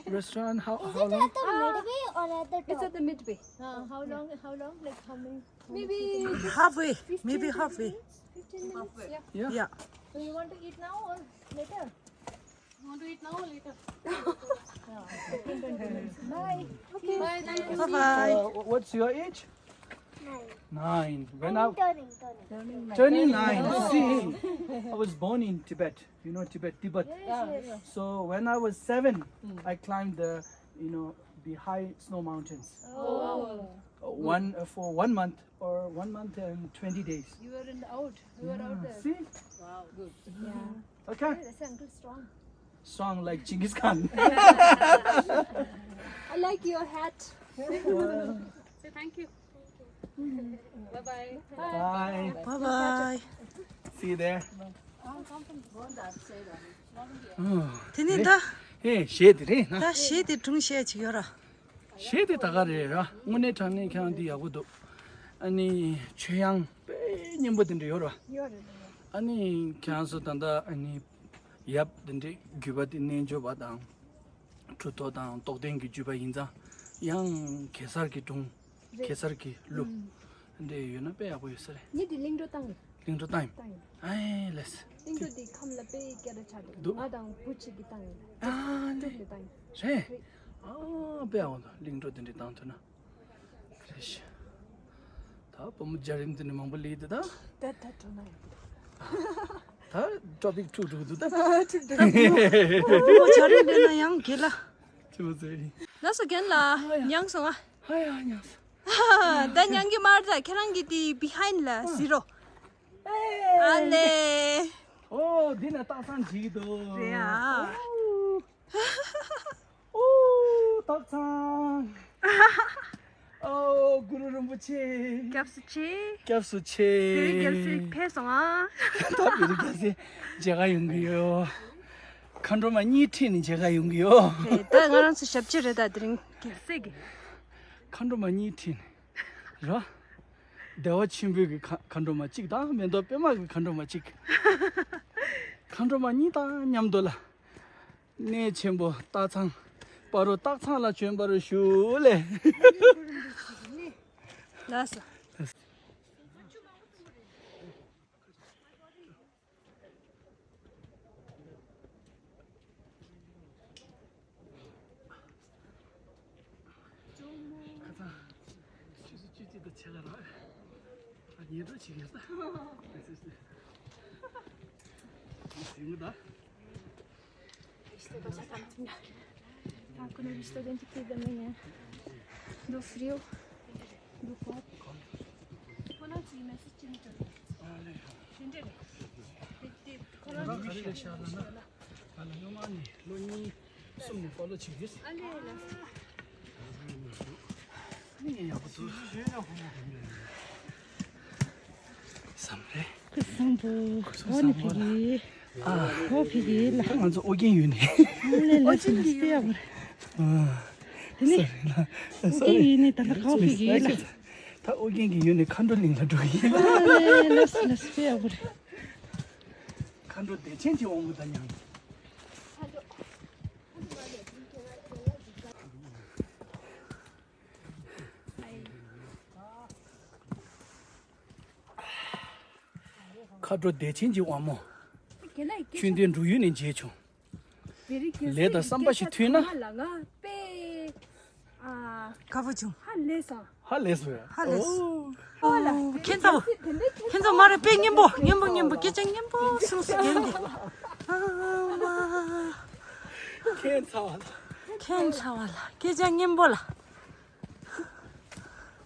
Restaurant, how, Is how it long? At the midway or at the top? It's at the midway. Uh, how long? How long? Like how many? Maybe halfway. Maybe halfway. Fifteen minutes. Yeah. Yeah. Yeah. So you want to eat now or later? You want to eat now or later? Bye. Okay. Bye. Thank you. Bye bye. Uh, wh- what's your age? Nine. Nine. When I I'm turning, turning. Turning nine. See, I was born in Tibet. You know Tibet, Tibet. Yes, yes. So when I was seven, I climbed the, you know, the high snow mountains. Oh. Uh, One uh, for one month or one month and twenty days. You were in the out. You were out there. See? Wow, good. Yeah. Okay. Hey, that's uncle strong. Strong like Genghis Khan. I like your hat. Say thank you. Bye bye. Bye. Bye bye. See you there. དེ་ནས་ད། ཧེ་གཞས་དེ་རེད་ན། ད་གཞས་དེ་སྒྲུང་བཤད་ཅིག་ཡོད་ར། གཞས་དེ་ད་ག་རེད་ར། དངོས་གནས་དྲང་གནས་ཁྱེད་རང་འདི་ཡག་པོ་འདུག་ཨ་ནི་ཆོས་དབྱངས་དཔེ་སྙན་པོ་དེ་འདྲ་ཡོད་ར། ཡོད་རེད། ཨ་ནི་ཁྱེད་རང་ཚོ་ད་ལྟ་ཨ་ནི་ཡབ་དེ་འདྲའི་བརྒྱུད་པ་དེ་རྣལ་འབྱོར་པ་དང་གྲུབ་ཐོབ་དང་རྟོགས་ལྡན་གྱི་བརྒྱུད་པ་ཡིན་ཙང་ཡང་གེ་སར་གྱི་སྒྲུང་། རེད། གེ་སར་གྱི་གླུ། ཨུམ། འདྲ་ཡོད་ན་དཔེ་ཡག་པོ་ཡོད་ས་རེད། ངས་དེ་གླིང་བྲོ་བཏང་ཡིན། གླིང་བྲོ་བཏང་ཡིན། བཏང་ཡིན། ཨེ་ལེས། གླིང་བྲོ་དེ་ཁམས་ལ་དཔེ་སྐད་གྲགས་ཆགས་འདུག་འདུག་ང་དང་བུ་གཅིག་གིས་བཏང་ཡིན། ཨ་ནི། གཅིག་ནས་བཏང་ཡིན། རེད། ཨ་དཔེ་ཡག་པོ་འདུག་གླིང་བྲོ་དེ་འདྲ་བཏང་ཐུབ་ན། རེད་ཤི། ད་བུ་མོ་འཇའ་རིམ་དེ་ནི་མང་པོ་ལས་དེ་ད། ད་ད་འགྲོ་ན་ཡོད། ད་ཊོ་པིག་འཁྲུག་འགྲོ་གི་འདུག་ད། འཁྲུག་འགྲོ་གི་འདུག་བུ་མོ་འཇའ་རིམ་ལས་ན་ཡང་དགེ་ལ། ཅི་མ་ཟེར། ལགས་སོ་རྒན་ལགས། མྱངས་སོང་ཨ། ཧ་ཡ་མྱངས་སོང་། ད་མྱང་གི་མར་ད་ཁྱེད་རང་གི་དེ་བི་ཧའིན་ལ་ཟེར་རོ། ཨ་ལེ། ཨོ་འདི་ན་སྟག་ཚང་བྲིས་འདུག་རེད་ཨ། ཨོ་སྟག་ཚང་། ཨོ་གུ་རུ་རིན་པོ་ཆེ། སྐྱབས་སུ་མཆི། སྐྱབས་སུ་མཆི། བེ་རི་རྒྱལ་སྲས་ཕེབས་སོང་ཨ། ད་བེ་རི་རྒྱལ་སྲས་མཇལ་ཁ་ཡོང་གི་ཡོད། མཁའ་འགྲོ་མ་གཉིས་ཁྲིད་ནས་མཇལ་ཁ་ཡོང་གི་ཡོད། རེད་ད་ང་རང་ཚོ་ཞབས་ཕྱི་རེད་ད་དེ་རིང་རྒྱལ་སྲས་ཀྱི། མཁའ་འགྲོ་མ་གཉིས་ཁྲིད་ནས། རོ། བདེ་བ་ཆེན་པོའི་གི་མཁའ་མཁའ་འགྲོ་མ་གཅིག་དང་མེ་ཏོག་པད་མ་གི་མཁའ་འགྲོ་མ་གཅིག་མཁའ་འགྲོ་མ་གཉིས་དང་མཉམ་དུ་ལ། གནས་ཆེན་པོ་སྟག་ཚང་། སྤ་རོ་སྟག་ཚང་ལ་བྱོན་པར་ཞུ་ལེ། ལགས་སོ། ཁ་སང་ཆུ་ཚོད་བཅུ་གཅིག་དང་ཕྱེད་ཀ་རག་ཨ་ཉལ་འགྲོ་བྱེད་ཀྱི་ཡོད་ད། ཟིན་གི་ད། Ancora visto dentro qui da me. Do frio, do corpo. བསམ་རེད། ཁུ་སང་པོ། ཁུ་སང་པོ་ལ། ཨ། ཨོ་ཕི་གི་ལ། ང་ཚོ་ཨོ་རྒྱན་ཡུལ་ནས། ཨོ་ལེ་ལ་སི་ལ་སི་ཡ་བར། ཨ། དེ་ནི། ཨོ་རྒྱན་ཡུལ་ནས་ད་ལྟ་ཁ་ཨོ་ཕི་གི་ལ། ད་ཨོ་རྒྱན་གྱི་ཡུལ་ནས་མཁའ་འགྲོ་གླིང་ལ་འགྲོ་གི་ཡིན། ཨོ་ལེ་ལ་སི་ལ་སི་ཡ་བར། མཁའ་འགྲོ་བདེ་ཆེན་གྱི་དབང་པོ་དང་མཉམ། མཁའ་འགྲོ་བདེ་ཆེན་གྱི་དབང་མོ། ཁྱོད་འདི་འབྲུག་ཡུལ་ནས་མཇལ་བྱུང་། ལས་དང་བསམ་པ་ཞིག་མཐུན་ན། དགའ་པོ་བྱུང་། ཧ་ལས་སོང་། ཧ་ལས་སོང་། ཧ་ལས་སོང་། ཁྱེད་ཚོ། ཁྱེད་ཚོ་མ་རེད་པས་སྙན་པོ་སྙན་པོ་སྙན་པོ་སྐད་ཆ་སྙན་པོ་གསུངས་སོང་རྒན་འདི། ཨ་མ། ཁྱེད་ཚ་བ་ལ། ཁྱེད་ཚ་བ་ལ་སྐད་ཆ་སྙན་པོ་ལ།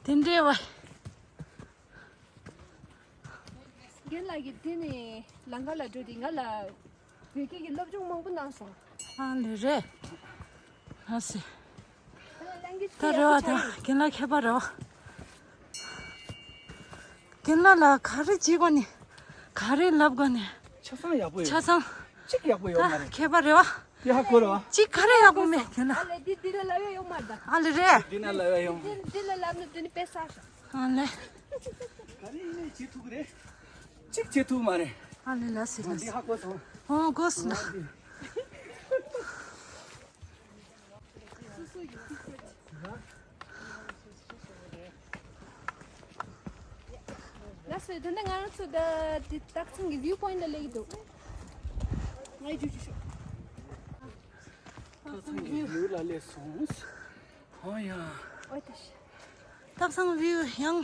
དེ་འདྲའི་བ། རྒན་ལགས་ཀྱིས་དེ་ནས་ལམ་ཁ་ལ་འགྲོ་དུས་ང་ལ་བོད་སྐད་ཀྱི་སློབ་སྦྱོང་མང་པོ་གནང་སོང་། ཨ་ལེ་རེད། ཨ་སི། ད་རེ་བ་དང་རྒན་ལགས་མཁས་པ་རེད་བ། རྒན་ལགས་ལ་ག་རེ་བྱེད་དགོས་ནི། ག་རེ་ལབ་དགོས་ནི། ཆ་ཚང་ཡག་པོ་ཡོད། ཆ་ཚང་། གཅིག་ཡག་པོ་ཡོད་མ་རེད། མཁས་པ་རེད་བ། དེ་ཧ་གོ་རེད་བ། གཅིག་ག་རེ་ཡག་པོ་མེད་རྒན་ལགས། ཨ་ལེ་འདི་འདི་ལ་ལབ་ཡ་ཡོད་མ་རེད་ད། ཨ་ལེ་རེད། འདི་ན་ལབ་ཡ་ཡོད་མ་རེད། འདི་འདི་ལ་ལབ་ན་འདི་ནི་དཔེ་བསགས་ཤག་ཨ་ལེ། ག་རེ་ཡིན་ནའི་བྱེད་ཐུབ་ཀྱི་རེད། གཅིག་བྱེད་ཐུབ་མ་རེད། ཨ་ལེ་ལ་སི་ལ་སི། འདི་ཧ་གོ་སོང་། ཨོ་གོ་སོང་ད། ལགས་སོ། ད་ལྟ་ང་རང་ཚོ་ད་འདི་སྟག་ཚང་གི་ཝིའུ་པོ་ཡིན་ཊི་ལ་སླེབས་ཀྱི་འདུག་ང་ཡི་ཇུ་ཇུ་ཤོག་སྟག་ཚང་གི་ཝིའུ་ལ་སླེབས་སོང་། ཨོ་ཡ། ཨོ་ད་ཤ། སྟག་ཚང་ཝིའུ་ཡང་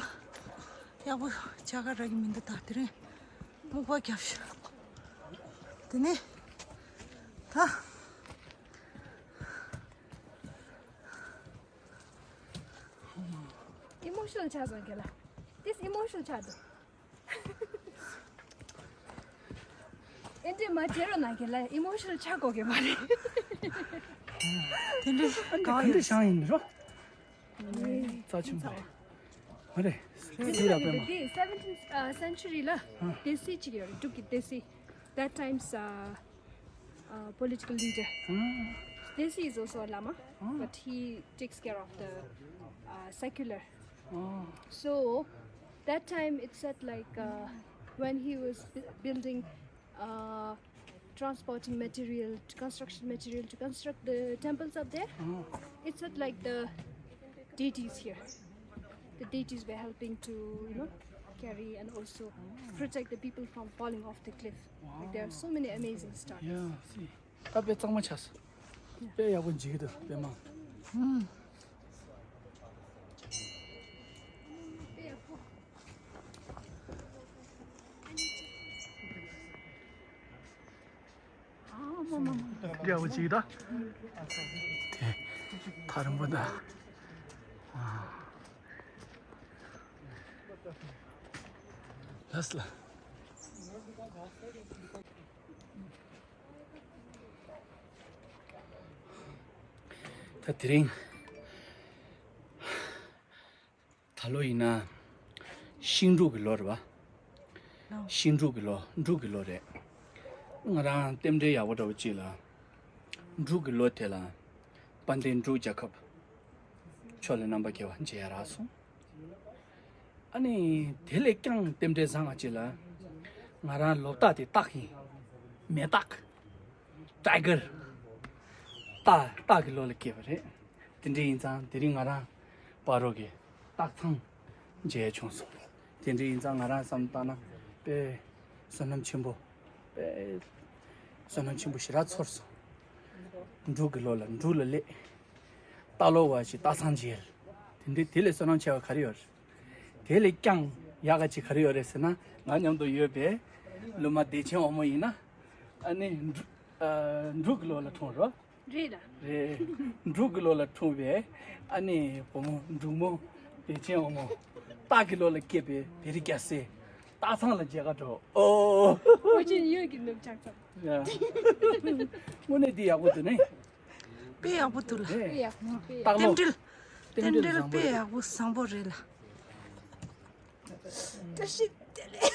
ཡག་པོ་ཆགས་ཀ་རག་གི་མི་འདུག་ད་དེ་རིང་སྨུག་པ་བརྒྱབ་ཤག་དེ་ནས་ད། ཨི་མོ་ཤི་ནལ་ཆགས་སོང་རྒན་ལགས། ཏིས་ཨི་མོ་ཤི་ནལ་ཆགས་འདུག་ཨེ་འདྲས་མ་བྱེད་རོགས་གནང་རྒན་ལགས། ཨི་མོ་ཤི་ནལ་ཆགས་དགོས་ཀྱི་མ་རེད། དེ་འདྲས་ཨ་ནི་ག་འདྲས་བྱུང་ཡིན་རོ། རྩ་ཆེན་པོ་རེད། མ་རེད། དེ་ར་པད་མ། འདི་སེ་བེན་ཊིན་ཨ་སེན་ཅུ་རི་ལ་སྡེ་སྲིད་ཅིག་ཡོད་རེད། འབྲུག་གི་སྡེ་སྲིད། That time's uh, uh, political leader. སྡེ་སྲིད་is also a lama, but he takes care of the uh, secular. So that time it said like uh, when he was bu- building, uh, transporting material, construction material to construct the temples up there, it said like the deities here. The deities were helping to, you know, carry and also protect the people from falling off the cliff. Like there are so many amazing stories. Yeah, see. ད་དཔེ་གཙང་མ་ཆགས་སོང་། དཔེ་ཡག་པོ་འཇིག་གི་འདུག་པད་མ། ཨ་མ་མ་མ། དཔེ་ཡག་པོ་འཇིག་གི་འདུག་དེ་ཐག་རིང་པོ་འདུག་ལགས་ལ། ད་དེ་རིང་ད་ལོ་ཡིན་ན་ཤིང་འབྲུག་གི་ལོ་རེད་བ། ཤིང་འབྲུག་གི་ལོ། འབྲུག་གི་ལོ་རེད། ང་རང་རྟེན་འབྲེལ་ཡག་པོ་འདྲ་བོ་ཅིག་ལ་འབྲུག་གི་ལོ་དེ་ལ་དཔལ་ལྡན་འབྲུག་རྒྱལ་ཁབ་ཕྱོགས་ལས་རྣམ་པ་རྒྱལ་བ་མཇལ་ཡ་རག་སོང་། ཨ་ནི་དེ་ལས་ཀྱང་རྟེན་འབྲེལ་བཟང་བ་ཅིག་ལ་ང་རང་ལོ་རྟགས་དེ་སྟག་ཡིན། མེ་སྟག་ཊའི་གར། སྟག་སྟག་གི་ལོ་ལ་སྐྱེས་པ་རེད། དེ་འདྲ་ཡིན་ཙང་དེ་རིང་ང་རང་སྤ་རོ་གི་སྟག་ཚང་མཇལ་བྱུང་སོང་། དེ་འདྲ་ཡིན་ཙང་ང་རང་བསམ་བཏང་ན་དཔེ་བསོད་ནམས་ཆེན་པོ། དཔེ་བསོད་ནམས་ཆེན་པོ་ཞེ་དྲག་ཚོར་སོང་། འབྲུག་གི་ལོ་ལ་འབྲུག་ལ་སླེབས། རྟ་ལོ་བ་ཞིག་སྟག་ཚང་མཇལ། དེ་འདྲའི་དེ་ལས་བསོད་ནམས་ཆེ་བ་ག་རེ་ཡོད་རེད། དེ་ལས་ཀྱང་ཡག་ག་ཅིག་ག་རེ་ཡོད་རེད་ཟེར་ན། ང་མཉམ་དུ་ཡོད་པའི་སློབ་མ་བདེ་ཆེན་དབང་མོ་ཡིན་ན། ཨ་ནི་འབྲུ- ཨ་འབྲུག་གི་ལོ་ལ་འཁྲུངས་རོགས། རེད་ལ། རེད། འབྲུག་གི་ལོ་ལ་འཁྲུངས་པའི་ཨ་ནི་བུ་མོ་འབྲུག་མོ་བདེ་ཆེན་དབང་མོ། སྟག་གི་ལོ་ལ་སྐྱེས་པའི་བེ་རི་རྒྱལ་སྲས། སྟག་ཚང་ལ་མཇལ་ག་འགྲོ། ཨོ། ཨོ་ཅི་ཡོད་ཀྱི་ནུབ་ཆག་ཚང་། ཡ། དངོས་གནས་འདི་ཡག་པོ་འདུག་ནི། དཔེ་ཡག་པོ་འདུག་ལ། རེད། ཡག་པོ་དཔེ་ཡག་རྟགས་ལོ། རྟེན་འབྲེལ། རྟེན་རྟེན་འབྲེལ་འབྲེལ་བཟང་པོ་དཔེ་རེད། ཡག་པོ་བཟང་པོ་རེད་ལ། བཀྲ་ཤིས་བདེ་ལེགས།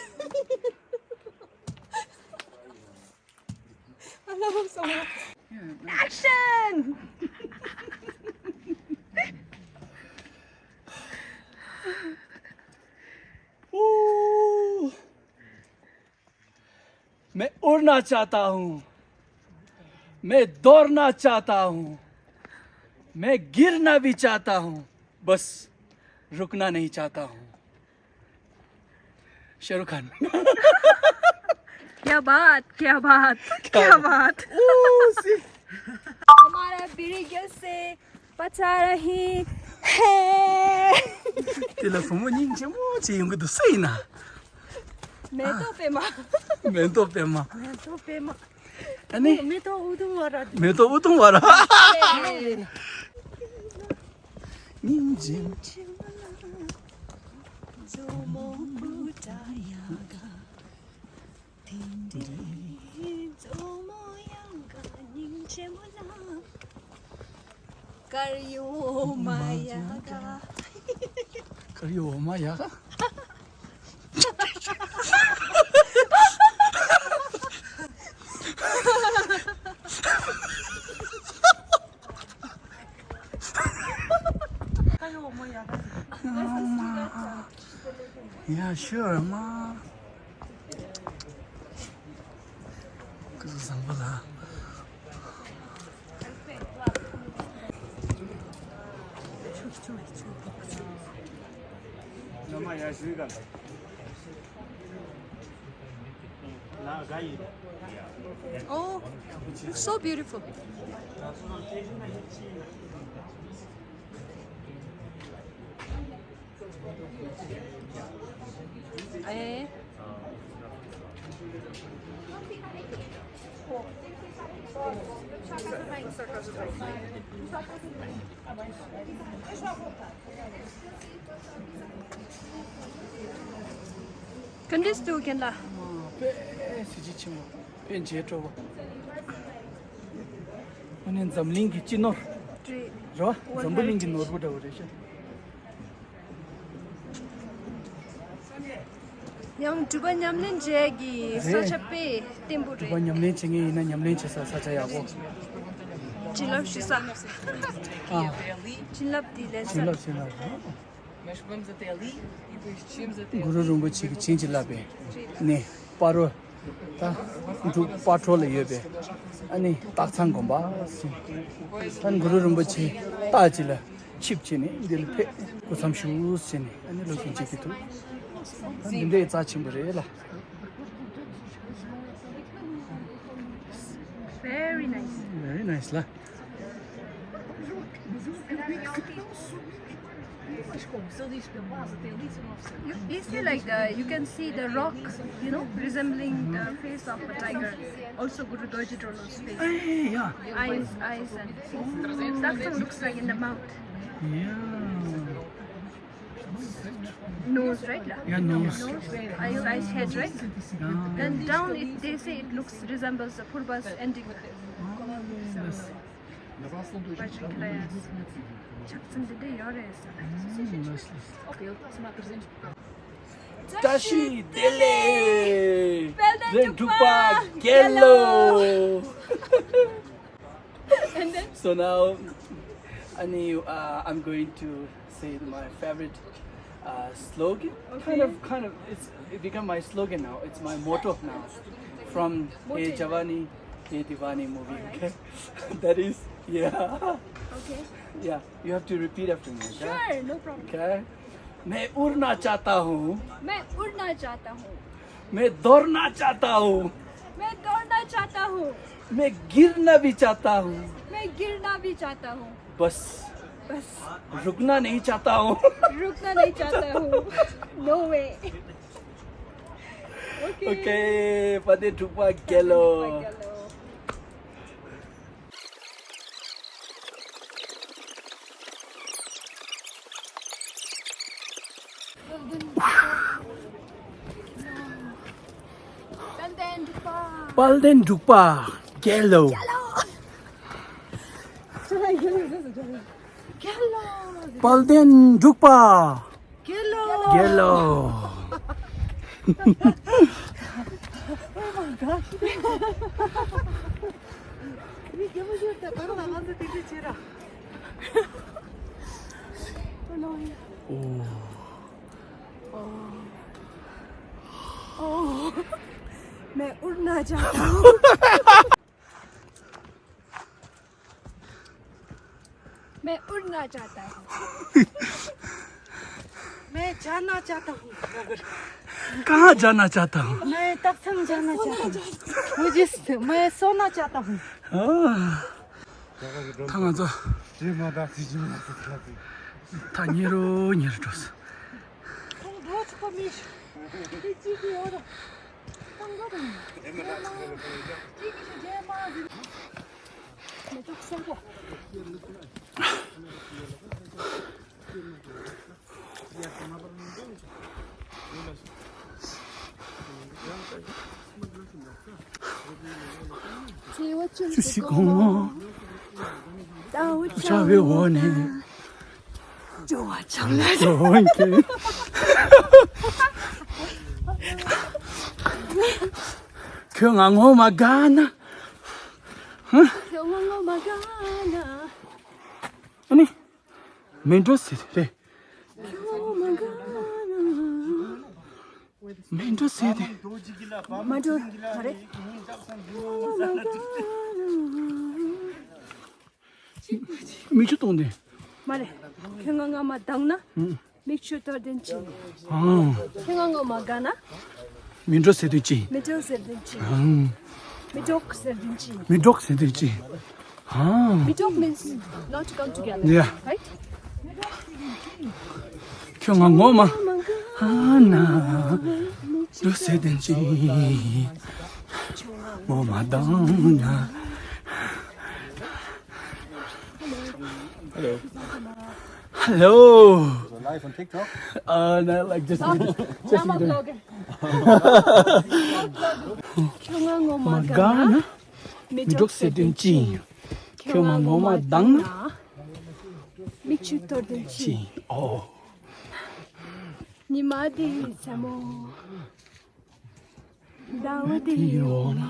ཨ་ལ་བ་སོང་། Action! मैं उड़ना चाहता हूँ, मैं दौड़ना चाहता हूँ, मैं गिरना भी चाहता हूँ, बस रुकना नहीं चाहता हूँ। शाहरुख खान। क्या बात, क्या बात, क्या बात। ओ, सी। हमारा बिरिगल से पचारही है। དེ་ལ་བུ་མོ་སྙིང་རྗེ་མོ་ཅིག་ཡོང་གི་འདུག་སུ་ཡིན་ན། མེ་ཏོག་པད་མ། མེ་ཏོག་པད་མ། མེ་ཏོག་པད་མ། ཨ་ནི། མེ་ཏོག་ཨུ་དུམ་ཝ་ར། མེ་ཏོག་ཨུ་དུམ་ཝ་ར། སྙིང་རྗེ་མོ། དཀར་ཡོལ་མ་ཡག་ག་དཀར་ཡོལ་མ་ཡག་ག་དཀར་ཡོལ་མ་ཡག་ག Yeah, sure, ma. ཀུ་ཟུ་བཟང་པོ་ལ། Oh, looks so beautiful. ཨེ། ག་འདྲས་འདུག་རྒན་ལགས། དཔེ་གཟི་བརྗིད་ཆེན་པོ། དཔེ་མཛེས་སྤྲོ་བོ། ཨ་ནི་འཛམ་གླིང་གི་སྤྱི་ནོར་རེད། རེད་བ། འཛམ་བུ་གླིང་གི་ནོར་བུ་འདྲ་བོ་རེད་ཤག་ཡང་སྒྲུབ་པ་ཉམས་ལེན་བྱེད་ཀྱི་ས་ཆ་དཔེ་བརྟན་པོ་རེད། སྒྲུབ་པ་ཉམས་ལེན་བྱེད་མཁན་ཡིན་ན་ཉམས་ལེན་བྱེད་ས་ས་ཆ་ཡག་པོ། བྱིན་རླབས་ཞུ་ས། ཨ། བྱིན་རླབས་འདི་ལེན་ས། བྱིན་རླབས་བྱིན་རླབས། Mas vamos até ali e depois descemos até ali. གུ་རུ་རིན་པོ་ཆེ་གི་བྱིན་གྱིས་བརླབས་པའི་གནས་སྤ་རོ། ད་འབྲུག་སྤ་རོ་ལ་ཡོད་པའི་ཨ་ནི་སྟག་ཚང་དགོན་པ་སོང་། ད་གུ་རུ་རིན་པོ་ཆེ་རྟ་ཅིག་ལ་ཆིབས་བྱས་ནས་འདི་ལ་ཕེབས། སྐུ་མཚམས་བཞུགས་བྱས་ནས་ཨ་ནི་ལོ་རྒྱུས་བྱེད་ཀྱི་འདུག་ད་འདི་འདྲའི་རྩ་ཆེན་པོ་རེད་ལ། Very nice. Very nice ལ། You, you see, like, the, you can see the rock, you know, resembling the face of a tiger. Also, Guru Dorji Drolo's face. Hey, yeah. Eyes, eyes, and face. That thing looks like in the mouth. Yeah. Nose, right? Yeah, nose. Nose, eyes, eyes, head, right? Yeah. Then down, it, they say it looks, resembles the Purba's ending. Oh, yes. བཀྲ་ཤིས་བདེ་ལེགས། བཀྲ་ཤིས་བདེ་ལེགས། དཔལ་ལྡན་འབྲུག་པ་རྒྱལ་ལོ། And then? So now, I need, uh, I'm going to say my favorite uh, slogan. Okay. Kind of, kind of, it's it become my slogan now. It's my motto now. From Hey Jawani, Hey Diwani movie. Okay. That is, yeah. Okay. Yeah. You have to repeat after me. Okay? Sure, no problem. Okay. मैं उड़ना चाहता हूँ। मैं उड़ना चाहता हूँ। मैं दौड़ना चाहता हूँ। मैं दौड़ना चाहता हूँ। मैं गिरना भी चाहता हूँ। मैं गिरना भी चाहता हूँ। बस। बस। रुकना नहीं चाहता हूँ। रुकना नहीं चाहता हूँ। No way. Okay. Okay, དཔལ་ལྡན་འབྲུག་པ་རྒྱལ་ལོ། དཔལ་ལྡན་འབྲུག་པ་རྒྱལ་ལོ། དཔལ་ལྡན་འབྲུག་པ། དཔལ་ལྡན་འབྲུག་པ་རྒྱལ་ལོ། རྒྱལ་ལོ། དཔལ་ལྡན་འབྲུག་པ། རྒྱལ་ལོ། རྒྱལ་ལོ། Oh my gosh. མི་རྒན་མོ་ཡོད་ད་གང་ལ་ང་ཚོ་དེ་འདྲ་བྱེད་ར། Oh no. Oh. Oh. Oh. मैं उड़ना चाहता हूँ। मैं उड़ना चाहता हूँ। मैं जाना चाहता हूँ। कहाँ जाना चाहता हूँ? मैं तख्तम जाना चाहता हूँ। मुझे, मैं सोना चाहता हूँ। ད་ང་ཚོ་ད་ཉེ་རུ་ཉེ་རུ་འགྲོ་སོང་། ཅི་ཞིག་གོང་མོ། ལྟ་བུ་བྱ་བའི་འོག་ནས། སྐྱོ་བ་ཆགས་ལ་སྐྱོ་བ་མཁན། ཁྱོད་ང་ངོ་མ་དགའ་ན། ཁྱོད་ང་ངོ་མ་དགའ་ན། ཨ་ནི། མེ་འགྲོ་ཟེར་རེད། ཁྱོད་ང་ངོ་མ་དགའ་ན། མེ་འགྲོ་ཟེར་ཏེ། མ་འགྲོ་མ་རེད། མིག་ཆུ་གཏོང་དེ། མ་རེད། ཁྱོད་ང་ང་མ་དང་ན། ཨང་། མིག་ཆུ་གཏོར་དེན་ཅི། ཨང་། ཁྱོད་ང་ང་མ་དགའ་ན། མེ་འགྲོ་ཟེར་དེན་ཅི། མེ་འགྲོ་ཟེར་དེན་ཅི། ཨང་། མེ་འགྲོ་ཟེར་དེན་ཅི། མེ་འགྲོ་ཟེར་དེན་ཅི། ཨང་། མེ་འགྲོ་means not to come together. Yeah. Right? ཁྱོད་ང་ངོ་མ། ཨ་ན། འགྲོ་ཟེར་དེན་ཅི། ངོ་མ་དང་ན། Hello. Hello. Live on TikTok? Uh, no, like, just, just video. ཁྱོད་ང་ངོ་མ་དགའ་ན། མེ་འགྲོ་ཟེར་དེན་ཅི། ཁྱོད་ང་ངོ་མ་དང་ན། མིག་ཆུ་གཏོར་དེན་ཅི། ཨོ། ཉི་མ་འདི་མཚན་མོ། ཟླ་བ་འདི་འོག་ན།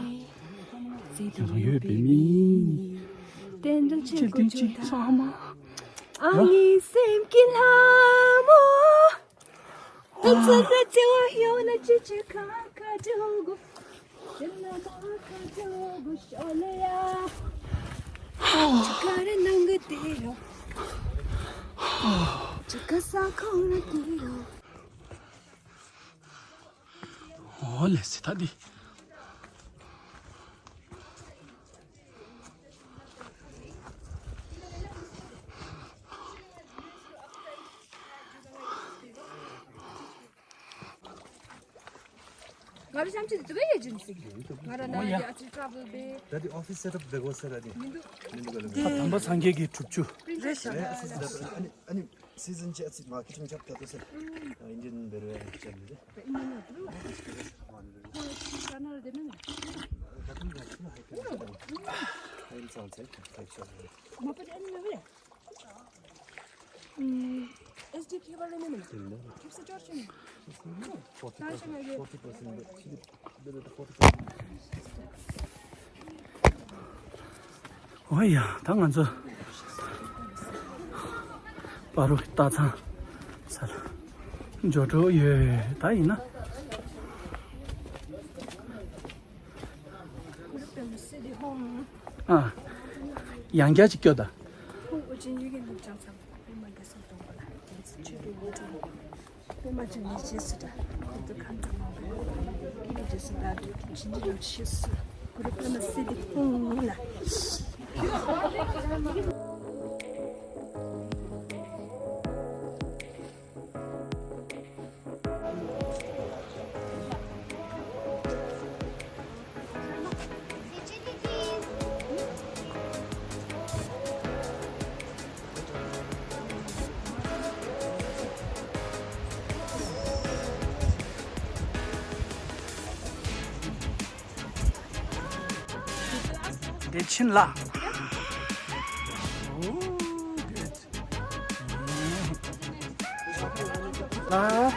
ཟེར་དུ་ཡོད་པའི་མི། དེ་འདྲ་ཆེ་ཆེ་དེན་ཅི་ཚང་མ། ཨ་ནི་སེམས་ཀྱི་ལྷ་མོ། དེ་ཚོ་ད་ཅི་བ་ཡོད་ན་ཅི་ཅི་ཁ་ཁ་འགྲོ་གོ། ཅི་ན་མ་ཁ་འགྲོ་གོ་ཤོ་ལེ་ཡ། ཅི་ཀ་རེ་ནང་གི་དེ་རོ། ཅི་ཀ་ས་ཁོང་ན་དེ་རོ། ཨོ་ལེ་སི་ད་འདི། ང་རང་ཤམ་ཆི་དེ་དུ་བས་ཡེ་ཇུན་སི་ང་རང་ན་ཡ་ཨ་ཅི་ཊ་ར་ཝལ་བས། ད་དེ་ཨོ་ཕི་སི་སེ་ཊ་ཨབ་བྱེད་དགོས་ཟེར་ར་དེ། མི་འདུག་མི་འདུག་ག་ལ། དམ་པ་སངས་རྒྱས་ཀྱི་གྲུབ་ཆུ། རེད་ཤག་ཨ་ནི་ཨ་ནི། སི་ཛན་ཅི་ཨ་ཙི་མ་ཁི་ཆུང་ཆབ་ད་དུ་སེ། ཨིན་ཌི་ཡན་བེར་ཝེ་ཅན་ནི་རེད། ཨིན་ཌི་ཡན་བེར་ཝེ། ཁོ་ཅི་ཀ་ན་ར་དེ་ནི། ད་དུང་ཡང་ཁྱི་ལ་ཧེ་ཁེ་ན་ཅི་དང་། ཨིན་སང་ཚེ་ཁ་ཁ་ཆོ་རེད། མ་པ་ཅན་ནི་རེད། ཨེས་ཌི་ཁེ་བ་རེ་ནི་མིན། ཁེབ་སི་ཅོར་ཅན། ད་ཤ་ང་གི། ཨོ་ཡ། ད་ང་ཚོ་པ་རུ་སྟག་ཚང་སར་འབྱོར་འགྲོ་ཡོད། ད་ཡིན་ན། ཨ། ཡང་བསྐྱར་ཅིག་སྐྱོ་ད། བདེ་ཆེན་ལགས། Oh, good. ལགས།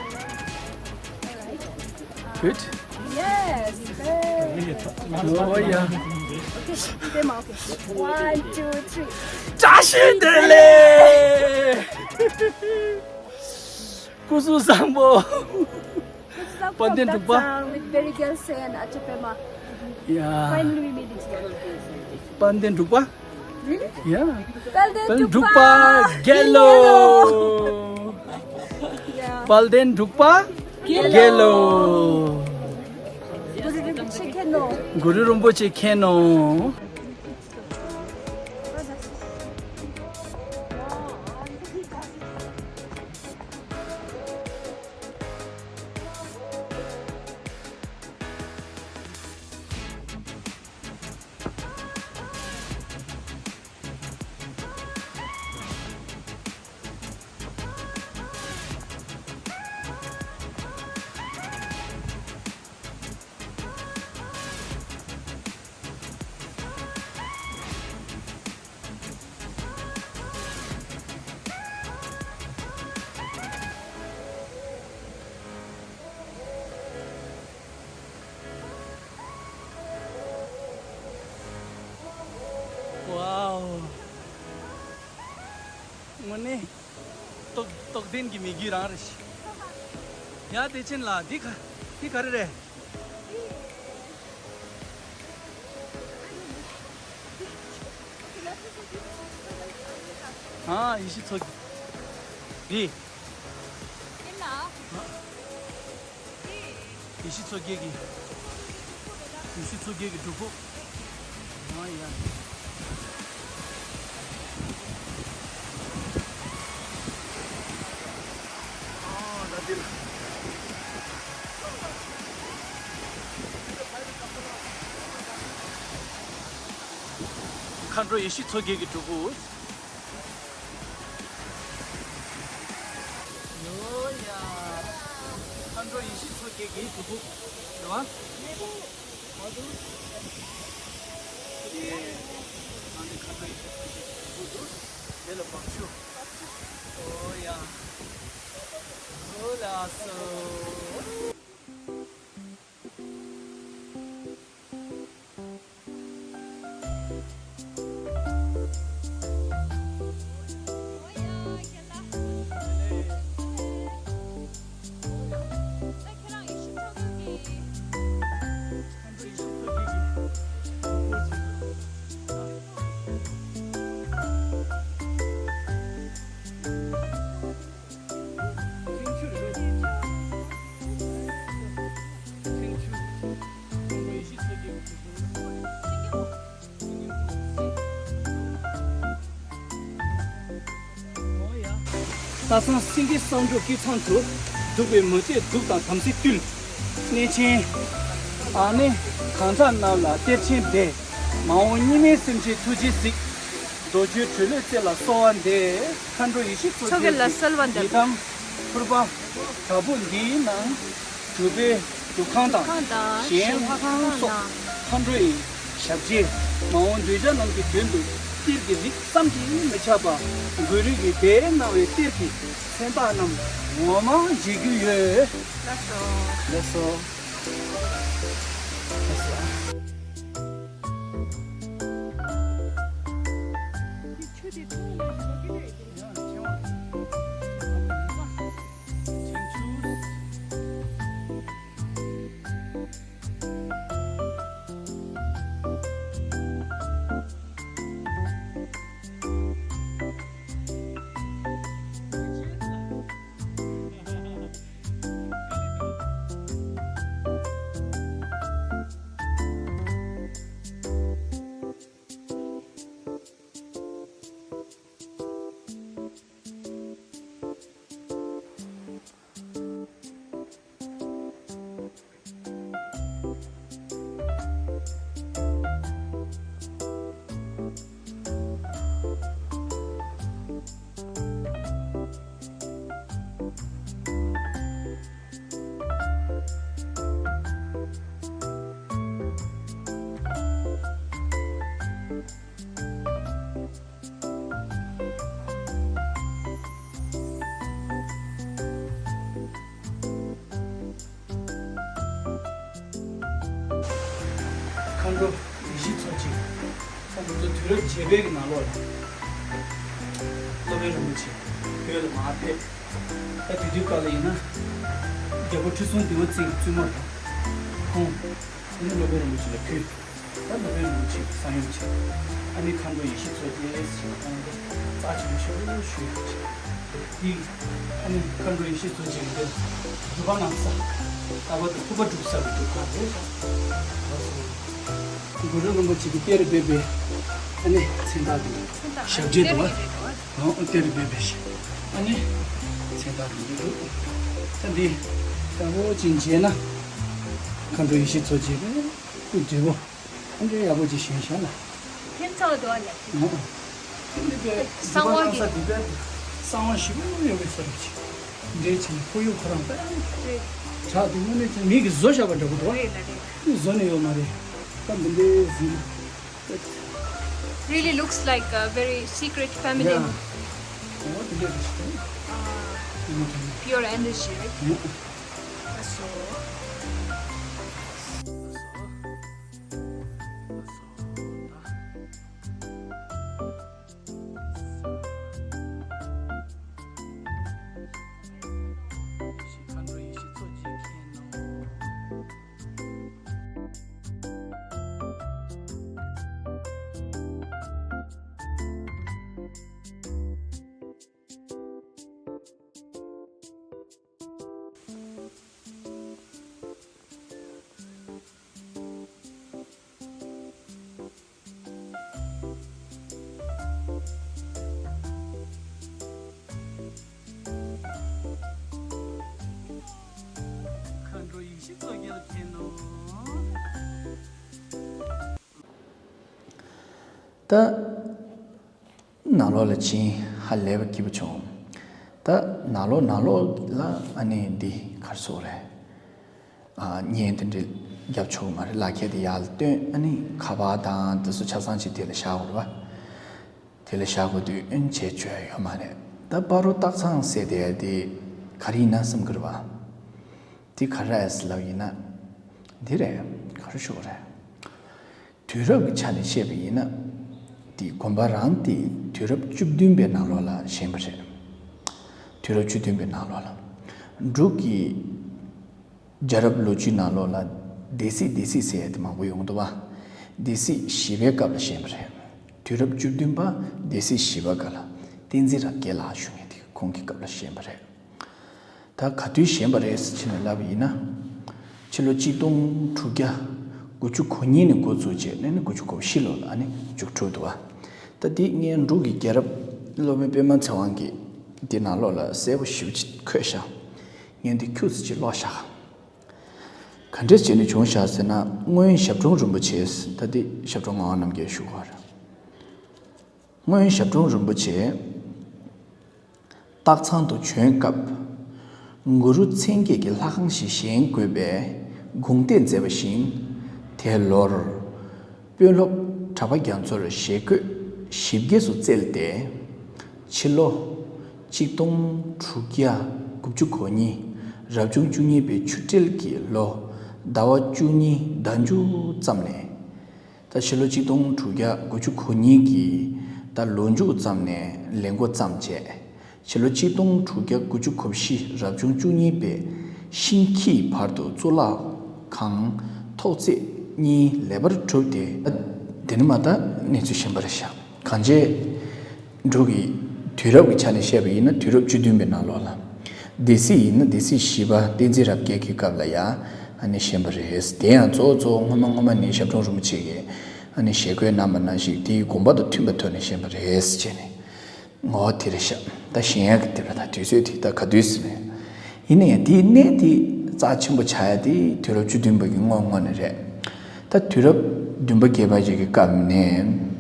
Good. Yes. Oh, yeah. Okay, stay more, okay. One, two, three. བཀྲ་ཤིས་བདེ་ལེགས། སྐུ་གཟུགས་བཟང་པོ། དཔལ་ལྡན་འབྲུག་པ། Very girl say and ཨ་ཅེ་པད་མ། Yeah. Finally we meet again. དཔལ་ལྡན་འབྲུག་པ། Really? Yeah. དཔལ་ལྡན་འབྲུག་པ། དཔལ་ལྡན་འབྲུག་པ་རྒྱལ་ལོ། Yeah. དཔལ་ལྡན་འབྲུག་པ་རྒྱལ་ལོ། གུ་རུ་རིན་པོ་ཆེ་མཁྱེན་ནོ། གུ་རུ་རིན་པོ་ཆེ་མཁྱེན་ནོ། ཝའོ། དངོས་གནས་རྟོགས་རྟོགས་ལྡན་གྱི་མི་རྒྱུད་རང་རེད་ཤག་ཡ་བདེ་ཆེན་ལགས། འདི་ག་འདི་ག་རེ་རེད། ཨ། ཡེ་ཤེས་མཚོ་རྒྱལ། འདི། ཡིན་ན། ཡེ་ཤེས་མཚོ་རྒྱལ་གྱི། ཡེ་ཤེས་མཚོ་རྒྱལ་གྱི་སྒྲུབ་ཕུག་ཨ་ཡ། ཨ་ད་འདི་ལ། མཁའ་འགྲོ་ཡེ་ཤེས་མཚོ་རྒྱལ་གྱི་སྒྲུབ་ཕུག་ཡོ་ཡ། མཁའ་འགྲོ་ཡེ་ཤེས་མཚོ་རྒྱལ་གྱི་སྒྲུབ་ཕུག་རེད་བ། ཨེ། ཨ་ནི་མཁའ་འགྲོ་ཡེ་ཤེས་མཚོ་རྒྱལ་གྱི་སྒྲུབ་ཕུག་འདུག་དེ་ལ་བབས་ཤོག་ཨོ་ཡ། ཨོ་ལགས་སོ། ལྷ་བཟང་སེང་གེ་བསམ་འགྲུབ་ཀྱི་ཚང་དུ། འདུག་པའི་མི་བསྐྱོད་གདུགས་དང་དམ་ཚིག་བཏུལ། གནས་ཆེན། ཨ་ནི། གང་ཟག་རྣམས་ལ་གཏེར་ཆེན་སྡེ། མ་འོངས་གཉིས་མེད་སེམས་ཅན་ཐུགས་རྗེས་གཟིགས། རྡོ་རྗེ་གྲོ་ལོད་རྩེ་ལ་གསོལ་བ་འདེབས། མཁའ་འགྲོ་ཡེ་ཤེས་མཚོ་རྒྱལ་གྱི་ཡི་དམ་ཕུར་པ་བྲག་ཕུག་འདིའི་ནང་སྒྲུབ་པའི་སྒྲུབ་ཁང་དང་། གཞན་ལྷ་ཁང་སོགས་མཁའ་འགྲོ་ཡི་ཞབས་རྗེས། མ་འོངས་གདུལ་བྱ་རྣམས་ཀྱི་དོན་དུ་གཏེར་གྱི་རིགས་བསམ་གྱིས་མི་ཁྱབ་པ། མགོན་རིགས་ཀྱི་སྡེས་གནང་བའི་གཏེར་གྱི་མཚན་རྟགས་རྣམས་ངོ་མ་མཇལ་རྒྱུ་ཡོད། ལགས་སོ། ལགས་སོ། ལགས་སོ། མཁའ་འགྲོ་ཡེ་ཤེས་མཚོ་རྒྱལ། ད་ང་ཚོ་དུས་རབས་བརྒྱད་པའི་གི་ནང་ལོགས་ལ། སློབ་དཔོན་རིན་པོ་ཆེ་བོད་ལ་མར་ཕེབས། ད་དེ་དུས་སྐབས་ལ་ཡིན་ན། རྒྱལ་པོ་ཁྲི་སྲོང་ལྡེ་བ་བཙན་གྱི་བཙུན་མོ་དང་། ཁོང་། ཨ་ནི་སློབ་དཔོན་རིན་པོ་ཆེ་ལ་ཕུལ། ད་སློབ་དཔོན་རིན་པོ་ཆེ་གསང་ཡུམ་བྱས། ཨ་ནི་མཁའ་འགྲོ་ཡེ་ཤེས་མཚོ་རྒྱལ་ཞེས་པ་ཁོང་གིས་རྩ་ཆེན་པོ་ཞེ་པོ་ཞུས་ཡོད་ཅིང་། འདི། ཨ་ནི་མཁའ་འགྲོ་ཡེ་ཤེས་མཚོ་རྒྱལ་འདིར་སྒྲུབ་པ་གནང་ས། ད་བར་དུ་སྐུ་པར་སྒྲུབ་ས་གི་སྒྲུབ་ཁང་རེད། ལགས་སོ། གུ་རུ་རིན་པོ་ཆེ་གི་གཏེར་སྦས་པའི་ཨ་ནི་མཚན་རྟགས་འདི་ཞབས་རྗེས་འདུག་བ། ཨོ་གཏེར་སྦས་པའི་ཞབས། ཨ་ནི་མཚན་རྟགས་འདི་འདུག་ད་འདི་ལྟ་བུ་ཅིག་མཇལ་ན། མཁའ་འགྲོ་ཡེ་ཤེས་མཚོ་རྒྱལ་པའི་སྐུ་བགྲེས་པོ། ཨ་འདྲའི་ཡག་པོ་ཅིག་བཞེངས་ཤག་ལ། ཕན་ཐོགས་འདུག་ཨ་ལས། ཨོ། འདི་པའི་གསང་བ་གི་འདི་པའི་གསང་བ་ཞིག་ཡོད་པའི་ས་རུ་ཅིག་འདྲའི་ཆེན་ཁོར་ཡུག་ཁོ་རང་པའི་རེད། བྲག་འདི་དངོས་གནས་ཀྱང་མིག་གིས་བཟོ་བཞག་པ་འདྲ་པོ་འདུག་རེད་ལ་རེད། བཟོ་ནས་ཡོད་མ་རེད། ད་འདི་འདྲའི་ཟིན། Really looks like a very secret feminine, yeah. ཨོ་འདི་འདྲའི་རེད་ཤག uh, pure energy, right? ཨོ། So, so, so. ད་ནང་ལོགས་ལ་ཕྱིན་ཧ་ལས་པ་སྐྱིད་པོ་བྱུང་། ད་ནང་ལོགས་ནང་ལོགས་ལ་ཨ་ནི་འདི་གར་སོགས་རེད། ཨ་བརྙན་དེ་འདྲ་རྒྱབ་ཆོག་གི་མ་རེད། ལག་ཁྱེར་དེ་ཡར་ལ་སྟོན། ཨ་ནི་ཁ་པར་དང་དེ་ཚོ་ཆ་ཚང་ཅིག་དེ་ལ་བཞག་དགོས་རེད་པ། དེ་ལ་བཞག་དགོས་དུས་ཨེ་བྱས་བཅོས་ཡོད་མ་རེད། ད་སྤ་རོ་སྟག་ཚང་ཟེར་དེ་དེ་ག་རེ་ཡིན་ན་བསམ་གི་རེད་པ། དེ་ག་རེ་རེད་ལབ་ཡིན་ན། འདི་རེད། ག་རེ་ཞུ་དགོས་རེད། དུས་རབས་ཀྱི་ཆ་ནས་བཤད་པ་ཡིན་ན། དེ་དགོན་པ་རང་དེ་དུས་རབས་བཅུ་བདུན་པའི་ནང་ལོགས་ལ་བཞེངས་པ་རེད། དུས་རབས་བཅུ་བདུན་པའི་ནང་ལོགས་ལ། འབྲུག་གི་རྒྱལ་རབས་ལོ་རྒྱུས་ནང་ལོགས་ལ་སྡེ་སྲིད་སྡེ་སྲིད་ཟེར་ཡ་དེ་མང་པོ་ཡོང་འདུག་པ། སྡེ་སྲིད་བཞི་པའི་སྐབས་ལ་བཞེངས་པ་རེད། དུས་རབས་བཅུ་བདུན་པ་སྡེ་སྲིད་བཞི་པ་སྐབས་ལ་བསྟན་འཛིན་རབ་རྒྱས་ལགས་བཞུགས་མཁན་དེ་ཁོང་གི་སྐབས་ལ་བཞེངས་པ་རེད། ད་ག་དུས་བཞེངས་པ་རེད་ཟེར་ནས་ལབ་པ་ཡིན་ན། ཕྱི་ལོ་གཅིག་སྟོང་དྲུག་བརྒྱ་དགུ་བཅུ་གོ་གཉིས་ནས་འགོ་བཙུགས་བྱས་ནས་ནི་དགུ་བཅུ་གོ་བཞི་ལོ་ལ་ཨ་ནི་མཇུག་གྲུབ་འདུག་པ། ད་འདི་ངས་འབྲུག་གི་རྒྱལ་རབས་སློབ་དཔོན་པད་མ་ཚེ་དབང་གིས་འདི་ནང་ལོགས་ལ་གསལ་པོ་ཞེ་པོ་ཅིག་འཁོད་བཞག་ངས་འདི་ཁྱུག་ཙམ་ཅིག་ཀློག་བཞག་ག་འདྲས་བྱས་ནས་བྱུང་བཞག་ཟེར་ན། སྔོན་ཞབས་དྲུང་རིན་པོ་ཆེ། ད་འདི་ཞབས་དྲུང་ངག་དབང་རྣམ་རྒྱལ་བཞུགས་པ་རེད། སྔོན་ཞབས་དྲུང་རིན་པོ་ཆེ་སྟག་ཚང་དུ་བྱོན་སྐབས། གུ་རུ་མཚན་བརྒྱད་ཀྱི་ལྷ་ཁང་ཞིག་བཞེངས་དགོས་པའི་དགོངས་གཏད་མཛད་པ་བཞིན། དེ་ལོར་དཔོན་སློབ་གྲགས་པ་རྒྱ་མཚོར་ཞལ་བཀོད་ཞིབ་རྒྱས་སུ་བསྩལ་ཏེ། ཕྱི་ལོ་གཅིག་སྟོང་དྲུག་བརྒྱ་དགུ་བཅུ་གོ་གཉིས་རབ་བྱུང་བཅུ་གཉིས་པའི་ཆུ་སྤྲེལ་གྱི་ལོ་ཟླ་བ་བཅུ་གཉིས་ཟླ་མཇུག་ཙམ་ནས། ད་ཕྱི་ལོ་གཅིག་སྟོང་དྲུག་བརྒྱ་དགུ་བཅུ་གོ་གཉིས་ཀྱི་ད་ལོ་མཇུག་ཙམ་ནས་ལས་འགོ་བརྩམས་རྗེས། ཕྱི་ལོ་གཅིག་སྟོང་དྲུག་བརྒྱ་དགུ་བཅུ་གོ་བཞི་རབ་བྱུང་བཅུ་གཉིས་པའི་ཤིང་ཁྱིའི་བར་དུ་གཙུག་ལག་ཁང་ཐོག་བརྩེགས་གཉིས་ལེགས་པར་གྲུབ་སྟེ། དེ་ནས་མ་ད་གནས་ཚུལ་གཞན་པ་རེད་ཤག་གང་བྱས། འབྲུག་གི་དུས་རབས་ཀྱི་ཆ་ནས་བཤད་པ་ཡིན་ན་དུས་རབས་བཅུ་བདུན་པའི་ནང་ལོགས་ལ། སྡེ་སྲིད་ཡིན་ན་སྡེ་སྲིད་བཞི་པ་བསྟན་འཛིན་རབ་རྒྱས་ཀྱི་སྐབས་ལ་ཡ་ཨ་ནི་བཞེངས་པ་རེད། དེ་ཡང་གཙོ་བོ་གཙོ་བོ་སྔོན་མ་སྔོན་མ་ནས་ཞབས་དྲུང་རིན་པོ་ཆེ་གིས་ཨ་ནི་ཞལ་བཀོད་གནང་བ་ནང་བཞིན་དེའི་དགོངས་པ་དང་མཐུན་པའི་ཐོག་ནས་བཞེངས་པ་རེད་ཟེར་བྱས་ནས། ངོ་བོ་དེ་རེད་ཤག་ད་བཞེངས་ཡག་གི་དེ་རེད། ད་དུས་ཚོད་དེ་ད་ག་དུས་ཟེར་ནས། ཡིན་ན་ཡང་དེའི་གནས་དེ་རྩ་ཆེན་པོ་ཆགས་ཡ་དེ་དུས་རབས་བཅུ་བདུན་པ་གི་སྔོན་སྔོན་ནས་རེད། ད་དུས་རབས་བདུན་པ་བརྒྱད་པ་ཞིག་གི་སྐབས་ནས།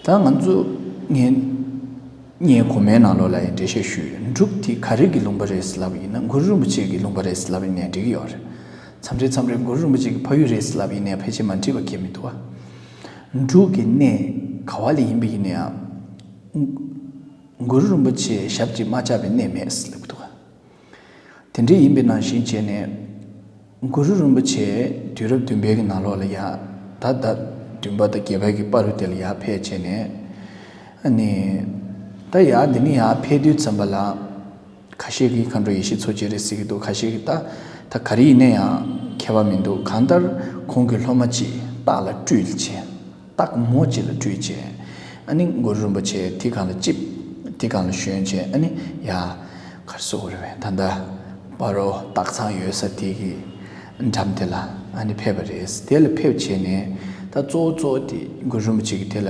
ད་ང་ཚོ་ངས་ངའི་གོ་མའི་ནང་ལོགས་ལ་ཡང་འགྲེལ་བཤད་ཞུས་ཡོད། འབྲུག་དེ་ག་རེ་གི་ལུང་པ་རེད་ཟེར་ལབ་པ་ཡིན་ན་གུ་རུ་རིན་པོ་ཆེ་གི་ལུང་པ་རེད་ཟེར་ལབ་པ་ཡིན་ན་འགྲིག་གི་ཡོད་རེད། མཚམས་རེ་མཚམས་རེ་གུ་རུ་རིན་པོ་ཆེ་གི་ཕ་ཡུལ་རེད་ཟེར་ལབ་པ་ཡིན་ན་ཕལ་ཆེར་མ་འགྲིག་པ་གང་ཡང་མི་འདུག་བ། འབྲུག་གི་གནས་ག་བ་ལ་ཡིན་པ་ཡིན་ན་ཡང་། གུ་རུ་རིན་པོ་ཆེ་ཞབས་ཀྱིས་མ་བཅགས་པའི་གནས་མེད་ཟེར་ལབ་ཀྱི་འདུག་བ། དེ་འདྲ་ཡིན་པའི་ནང་བཞིན་བྱས་ནས། གུ་རུ་རིན་པོ་ཆེ་དུས་རབས་བདུན་པའི་གི་ནང་ལོགས་ལ་ཡ། ད་ཟླ་བདུན་པ་དང་བརྒྱད་པའི་གི་བར་དུ་དེ་ལ་ཡར་ཕེབས་བྱས་ནས། ཨ་ནི། ད་ཡར་འདི་ནས་ཡར་ཕེབས་དུས་ཙམ་པ་ལ། ཁ་ཤས་ཀྱིས་མཁའ་འགྲོ་ཡེ་ཤེས་མཚོ་རྒྱལ་རེད་ཟེར་གྱི་འདུག་ཁ་ཤས་ཀྱིས་ད། ད་ག་རེ་ཡིན་ན་ཡང་ཁྱད་པར་མི་འདུག་གང་ལྟར་ཁོང་གི་སློབ་མ་གཅིག་སྟག་ལ་སྤྲུལ་བྱས། སྟག་མོ་གཅིག་ལ་སྤྲུལ་བྱས། ཨ་ནི་གུ་རུ་རིན་པོ་ཆེ་དེ་སྒང་ལ་ཅིབ། དེ་སྒང་ལ་ཞོན་བྱས་ཨ་ནི་ཡ། གར་སོང་རེད་པས། ད་ལྟ་སྤ་རོ་སྟག་ཚང་ཡོད་ས་དེ་གི་འགྲམ་དེ་ལ་ཨ་ནི་ཕེབས་པ་རེད། དེ་ལ་ཕེབས་བྱས་ནས་ད་གཙོ་བོ་གཙོ་བོ་དེ་གུ་རུ་རིན་པོ་ཆེ་གི་དེ་ལ་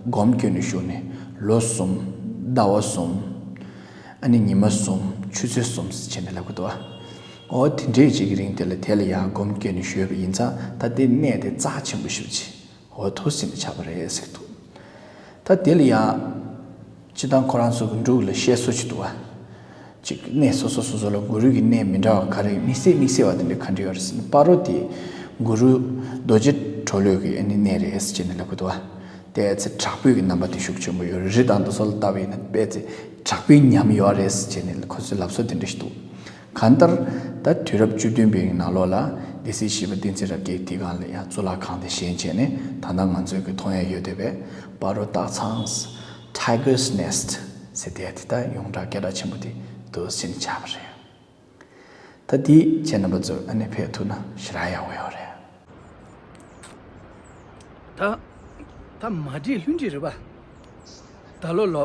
སྒོམ་སྐྱོན་ནས་བཞུགས་ནས་ལོ་གསུམ། ཟླ་བ་གསུམ། ཨ་ནི་ཉི་མ་གསུམ་ཆུ་ཚོད་གསུམ་ཟེར་བྱས་ནས་ལབ་གི་འདུག་ཨ། འོ་དེ་འདྲས་ཅིག་གི་རིང་དེ་ལ་དེ་ལ་ཡང་སྒོམ་སྐྱོན་ནས་བཞུགས་པ་ཡིན་ཙང་ད་དེ་གནས་དེ་རྩ་ཆེན་པོ་ཞེ་པོ་ཅིག་འོ་ཐུགས་ཟིན་ནས་ཆགས་པ་རེད་ཟེར་འདུག་ད་དེ་ལ་ཡང་། སྤྱིར་བཏང་ཁོ་རང་ཚོ་གི་འབྲུག་ལ་བཤད་སྲོལ་ཅིག་འདུག་བ། ཅིག་གནས་སོ་སོ་སོ་སོ་ལ་གུ་རུ་གི་གནས་མི་འདྲ་བ་ག་རེ་དམིགས་བསལ་དམིགས་བསལ་བ་དེ་འདྲ་ག་འདྲ་ཡོད་རེད་ཟེར་ན་སྤ་རོ་དེ་གུ་རུ་རྡོ་རྗེ་གྲོ་ལོད་ཀྱི་ཨ་ནི་གནས་རེད་ཟེར་བྱས་ནས་ལབ་གི་འདུག་བ། དེ་ཨ་ཙི་དྲག་པོའི་གི་རྣམ་པ་དེ་ཤུགས་ཆེན་པོ་ཡོད་རེད། རི་དང་དེ་ཚོ་ལ་ལྟ་བ་ཡིན་ན་དཔེ་ཙི་དྲག་པོའི་ཉམས་ཡོད་རེད་ཟེར་བྱས་ནས་ཁོ་ཚོའི་ལབ་སྲོལ་དེ་འདྲ་ཞིག་འདུག་གང་ལྟར་ད་དུས་རབས་བཅུ་བདུན་པའི་ནང་ལོགས་ལ་སྡེ་སྲིད་བཞི་པ་བསྟན་འཛིན་རབ་རྒྱས་དེ་སྒང་ལ་ཡང་གཙུག་ལག་ཁང་དེ་བཞེངས་བྱས་ནས་ད་ལྟ་ང་ཚོས་གི་མཐོང་ཡ་ཡོད་བསྡད་པའི་སྤ་རོ་སྟག་ཚང་Tiger's Nest་ཟེར་དེ་དེ་ད་ཡོངས་གྲགས་སྐད་གྲགས་ཆེན་པོ་དེ་འདུག་ཟེར་ནས་ཆགས་པ་རེད། ད་དེ་ཁྱེད་རྣམ་པ་ཚོ་ཨ་ནི་ཕེབས་ཐུབ་ན་ཞེ་དྲག་ཡག་པོ་ཡོད་རེད། ད་ད་མ་བགྲེས་ལྷུན་བགྲེས་རེད་པ། ད་ལོ་ལོ་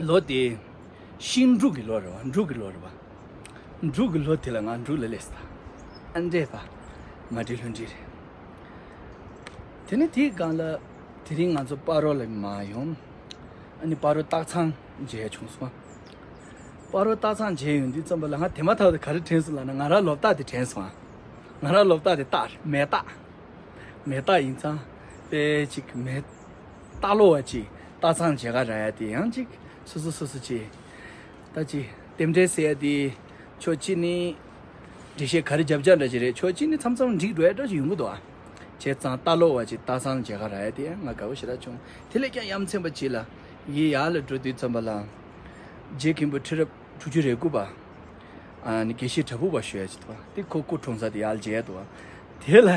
ལོ་དེ་ཤིང་འབྲུག་གི་ལོ་རེད་པ། འབྲུག་གི་ལོ་རེད་པ། འབྲུག་གི་ལོ་དེ་ལ་ང་འབྲུག་ལ་སླེབས་སོང་། ཨ་འདྲས་པ། མ་བགྲེས་ལྷུན་བགྲེས་རེད། དེ་ནས་དེའི་སྒང་ལ་དེ་རིང་ང་ཚོ་སྤ་རོ་ལ་མར་ཡོང་། ཨ་ནི་སྤ་རོ་སྟག་ཚང་མཇལ་བྱུང་སོང་། སྤ་རོ་སྟག་ཚང་མཇལ་ཡོང་དུས་ཙམ་པ་ལ་ང་དེ་མ་ཐག་ཏུ་ག་རེ་དྲན་སོང་ལབ་ན་ང་རང་ལོ་རྟགས་དེ་དྲན་སོང་ཨ། ང་རང་ལོ་རྟགས་དེ་སྟག་རེད། མེ་སྟག་མེ་སྟག་ཡིན་ཙང་དཔེ་ཅིག་མེ་ ལྟ་ལོག་པ་ཅིག་སྟག་ཚང་མཇལ་ཁ་རག་ཡ་དེ་ཡང་ཅིག་སོ་སོ་སོ་སོ་ཅིག་ད་ཅིག་རྟེན་འབྲེལ་ཟེར་ཡ་དེ་ཕྱོགས་གཅིག་ནི་འགྲེལ་བཤད་ག་རེ་རྒྱབ་རྒྱབ་འདྲ་ཅིག་རེད། ཕྱོགས་གཅིག་ནི་མཚམས་མཚམས་འགྲིག་འགྲོ་ཡ་འདྲ་ཅིག་ཡོང་གི་འདུག་ཨ། བྱས་ཙང་ལྟ་ལོག་པ་ཅིག་སྟག་ཚང་མཇལ་ཁ་རག་ཡ་དེ་ཡང་ང་དགའ་པོ་ཞེ་དྲག་བྱུང་། དེ་ལས་ཀྱང་ཡ་མཚན་པ་ཅིག་ལ་ངས་ཡར་ལ་འགྲོ་དུས་ཙམ་པ་ལ་རྗེ་མཁན་པོ་ཁྲི་རབས་དྲུག་ཅུ་རེ་དགུ་པ། ཨ་ནི་དགེ་བཤེས་གྲྭ་ཕུག་པ་ཞུ་ཡ་ཅིག་འདུག་པ། དེ་ཁོ་སྐུ་འཁྲུངས་ས་དེ་ཡར་མཇལ་འདུག་པ། དེ་ལ་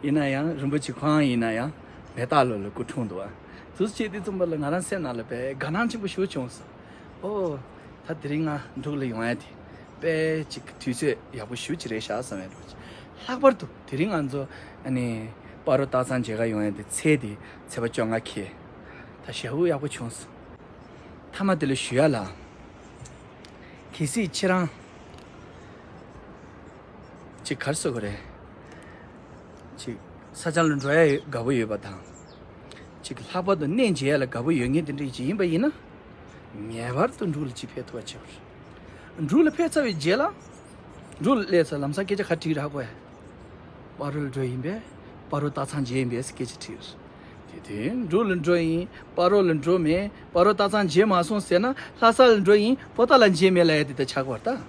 ཡིན་ན་ཡང་རིན་པོ་ཆེ་ཁོང་ཡིན་ན་ཡང་མེ་སྟག་ལོ་ལ་སྐུ་འཁྲུངས་འདུག་པ། དུས་ཚོད་དེ་ཙམ་པ་ལ་ང་རང་སེམས་ནང་ལ་དཔེ་དགའ་སྣང་ཆེན་པོ་ཞིག་བྱུང་སོང་། ཨོ། ད་དེ་རིང་ང་འབྲུག་ལ་ཡོང་ཡ་དེ་དཔེ་ཅིག་དུས་ཚོད་ཡག་པོ་ཞེ་པོ་ཅིག་རེད་ཤག་བསམ་ཡ་འདྲ་པོ་ཅིག། ལྷག་པར་དུ་དེ་རིང་ང་ཚོ་ཨ་ནི་སྤ་རོ་སྟག་ཚང་མཇལ་ཁ་ཡོང་ཡ་དེ་ཚེས་དེ་ཚེས་པ་བཅོ་ལྔ་འཁེལ། ད་ཞེ་པོ་ཡག་པོ་བྱུང་སོང་། མཐའ་མ་དེ་ལ་ཞུ་ཡ་ལ། གལ་སྲིད་ཁྱེད་རང་ཅིག་ག་རེ་ཟེར་དགོས་རེད། ཅིག་ས་ཆ་ལ་འགྲོ་ཡ་དགའ་པོ་ཡོད་པ་དང་། ཅིག་ལྷག་པར་དུ་གནས་མཇལ་ཡ་ལ་དགའ་པོ་ཡོད་མཁན་དེ་འདྲ་ཅིག་ཡིན་པ་ཡིན་ན། ངེས་པར་དུ་འབྲུག་ལ་ཅིག་ཕེབས་ཐུབ་པ་བྱེད་དགོས་རེད། འབྲུག་ལ་ཕེབས་ཚར་བའི་རྗེས་ལ། འབྲུག་ལ་སླེབས་ཚར་ལམ་སང་སྐད་ཆ་ག་རེ་དྲིས་རག་གོ་ཡ། སྤ་རོ་ལ་འགྲོ་ཡིན་པས། སྤ་རོ་སྟག་ཚང་མཇལ་ཡིན་པས་སྐད་ཆ་དྲིས། དེ་དུས་འབྲུག་ལ་འགྲོ་ཡིན། སྤ་རོ་ལ་འགྲོ་མེད། སྤ་རོ་སྟག་ཚང་མཇལ་མ་སོང་ཟེར་ན་ལྷ་ས་ལ་འགྲོ་ཡིན། པོ་ཏཱ་ལ་མཇལ་མེད་ལབ་ཡ་དེ་ད་ཆགས་པར་ད།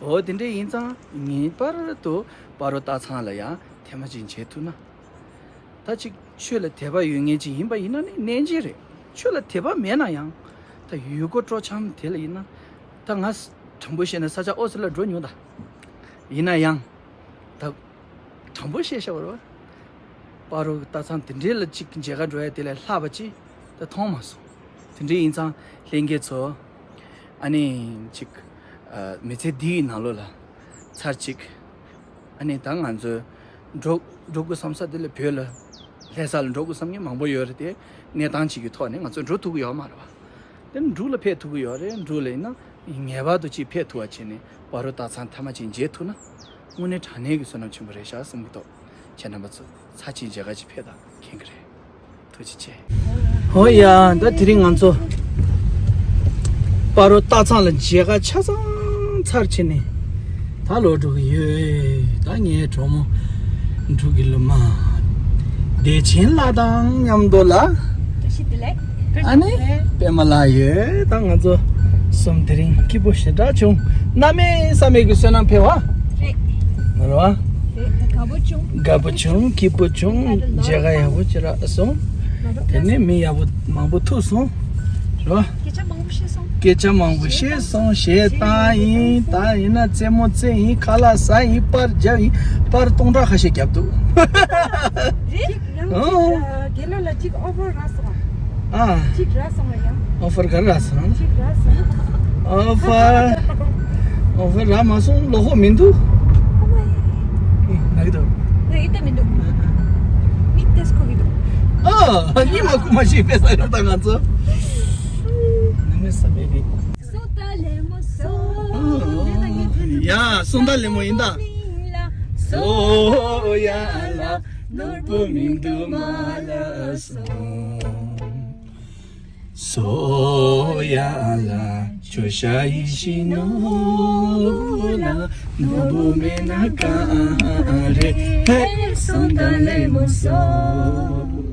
འོ་དེ་འདྲ་ཡིན་ཙང་ངེས་པར་དུ་སྤ་རོ་སྟག་ཚང་ལ་ཡང་ཐེངས་མ་གཅིག་མཇལ་ཐུབ་ན། ད་ཅིག་ཆོས་ལ་དད་པ་ཡོད་མཁན་ཅིག་ཡིན་པ་ཡིན་ན་ནི་གནས་མཇལ་རེད། ཆོས་ལ་དད་པ་མེད་ན་ཡང་ད་ཡུལ་སྐོར་སྤྲོ་འཆམ་དེ་ལ་ཡིན་ན། ད་ང་དྲང་པོ་བཤད་ན་ས་ཆ་ཨོ་སི་ལ་འགྲོ་མྱོང་ད། ཡིན་ན་ཡང་། ད། དྲང་པོ་བཤད་ཤ་བར་བ། སྤ་རོ་སྟག་ཚང་དེ་འདྲའི་ལ་གཅིག་མཇལ་ཁ་འགྲོ་ཡ་དེ་ལས་ལྷག་པ་ཅིག་ད་མཐོང་མ་སོང་། དེ་འདྲའི་ཡིན་ཙང་ལྷན་རྒྱས་ཚོ། ཨ་ནི་གཅིག་ཨ། མི་ཚེ་འདིའི་ནང་ལོགས་ལ་ཚར་གཅིག་ཨ་ནི་ད་ང་ཚོ་འགྲོ་འགྲོ་དགོས་བསམ་ས་དེ་ལ་བོད་ལ་ལྷ་ས་ལ་འགྲོ་དགོས་བསམ་མཁན་མང་པོ་ཡོད་རེད་དེ། གནས་སྟངས་གཅིག་གི་ཐོག་ནས་ང་ཚོ་འགྲོ་ཐུབ་ཀྱི་ཡོད་མ་རེད་བ། དེ་ནི་འབྲུག་ལ་ཕེབས་ཐུབ་ཀྱི་ཡོད་རེད། འབྲུག་ལ་ཡིན་ན། ངེས་པར་དུ་ཅིག་ཕེབས་ཐུབ་པ་བྱས་ནས་སྤ་རོ་སྟག་ཚང་ཐེངས་མ་གཅིག་མཇལ་ཐུབ་ན། དངོས་གནས་དྲང་གནས་ཀྱི་བསོད་ནམས་ཆེན་པོ་རེད་ཤག་བསམ་གྱི་འདུག་ཁྱེད་རྣམ་པ་ཚོ་ཚར་གཅིག་མཇལ་ཁ་ཅིག་ཕེབས་དང་། མཁྱེན་གྱི་རེད། ཐུགས་རྗེ་ཆེ། ཧོ་ཡ། ད་དེ་རིང་ང་ཚོ་སྤ་རོ་སྟག་ཚང་ལ་མཇལ་ཁ་ཆ་ཚང་ཚར་བྱས་ནས་ད་ལོག་འགྲོ་གི་ཡོད། ད་ངའི་གྲོགས་མོ་འབྲུག་གི་ལོ་མ་བདེ་ཆེན་ལགས་དང་མཉམ་དུ་ལ། བཀྲ་ཤིས་བདེ་ལེགས། ཨ་ནི་པད་མ་ལགས་ཡོད། ད་ང་ཚོ་གསུམ་དེ་རིང་སྐྱིད་པོ་ཞེ་དྲག་བྱུང་། གནམ་མེད་ས་མེད་ཀྱི་བསོད་ནམས་འཕེལ་བ། རེད། མ་རེད་བ། རེད། དགའ་པོ་བྱུང་། དགའ་པོ་བྱུང་། སྐྱིད་པོ་བྱུང་། མཇལ་ཁ་ཡག་པོ་ཅིག་རག་སོང་། དེ་ནས་མི་ཡག་པོ་མང་པོ་ཐུག་སོང་། རེད་བ། སྐད་ཆ་མང་པོ་བཤད་སོང་། སྐད་ཆ་མང་པོ་བཤད་སོང་། གཞས་བཏང་ཡིན། ད་ཡིན་ན་རྩེད་མོ་རྩེ་ཡིན། ཁ་ལག་ཟ་ཡིན། པར་རྒྱབ་ཡིན། པར་སྟོང་ཕྲག་ཁ་ཤས་བརྒྱབ་འདུག་རེད། ཡང་ཨོ། གཅིག་དགེ་སློང་ལ་གཅིག་ཨོ་ཕར་རག་སོང་། ཨ། གཅིག་རག་སོང་བ་ཡང་། ཨོ་ཕར་ག་རེ་རག་སོང་། གཅིག་རག་སོང་། ཨོ་ཕར། ཨོ་ཕར་རག་མ་སོང་། བློ་ཁོག་མི་འདུག་ཨ་མ་ཡེ། ཨེ། ང་གི་འདུག་ང་ཡི་ད་མི་འདུག་མི་ཏེས་ཁོ་གི་འདུག་ཨ། ཉི་མ་ཁུ་མ་ཤི་པེ་ས་ཡོད་ད་ང་ཚོ། ནམ་མེད་ས་མེད་པའི། སོ་ད་ལེ་མོ་སོ། ཡ། སོ་ད་ལེ་མོ་ཡིན་ད། སོ་ཡ་ལ། ནོར་བུ་མིང་དུ་མ་ལ་སོང་། སོ་ཡ་ལ་ཁྱོ་ཤ་ཡི་ཤི་ནོ་ལ། ནོར་བུ་མེད་ན་ག་རེ། ཧེ། སོ་ད་ལེ་མོ་སོ།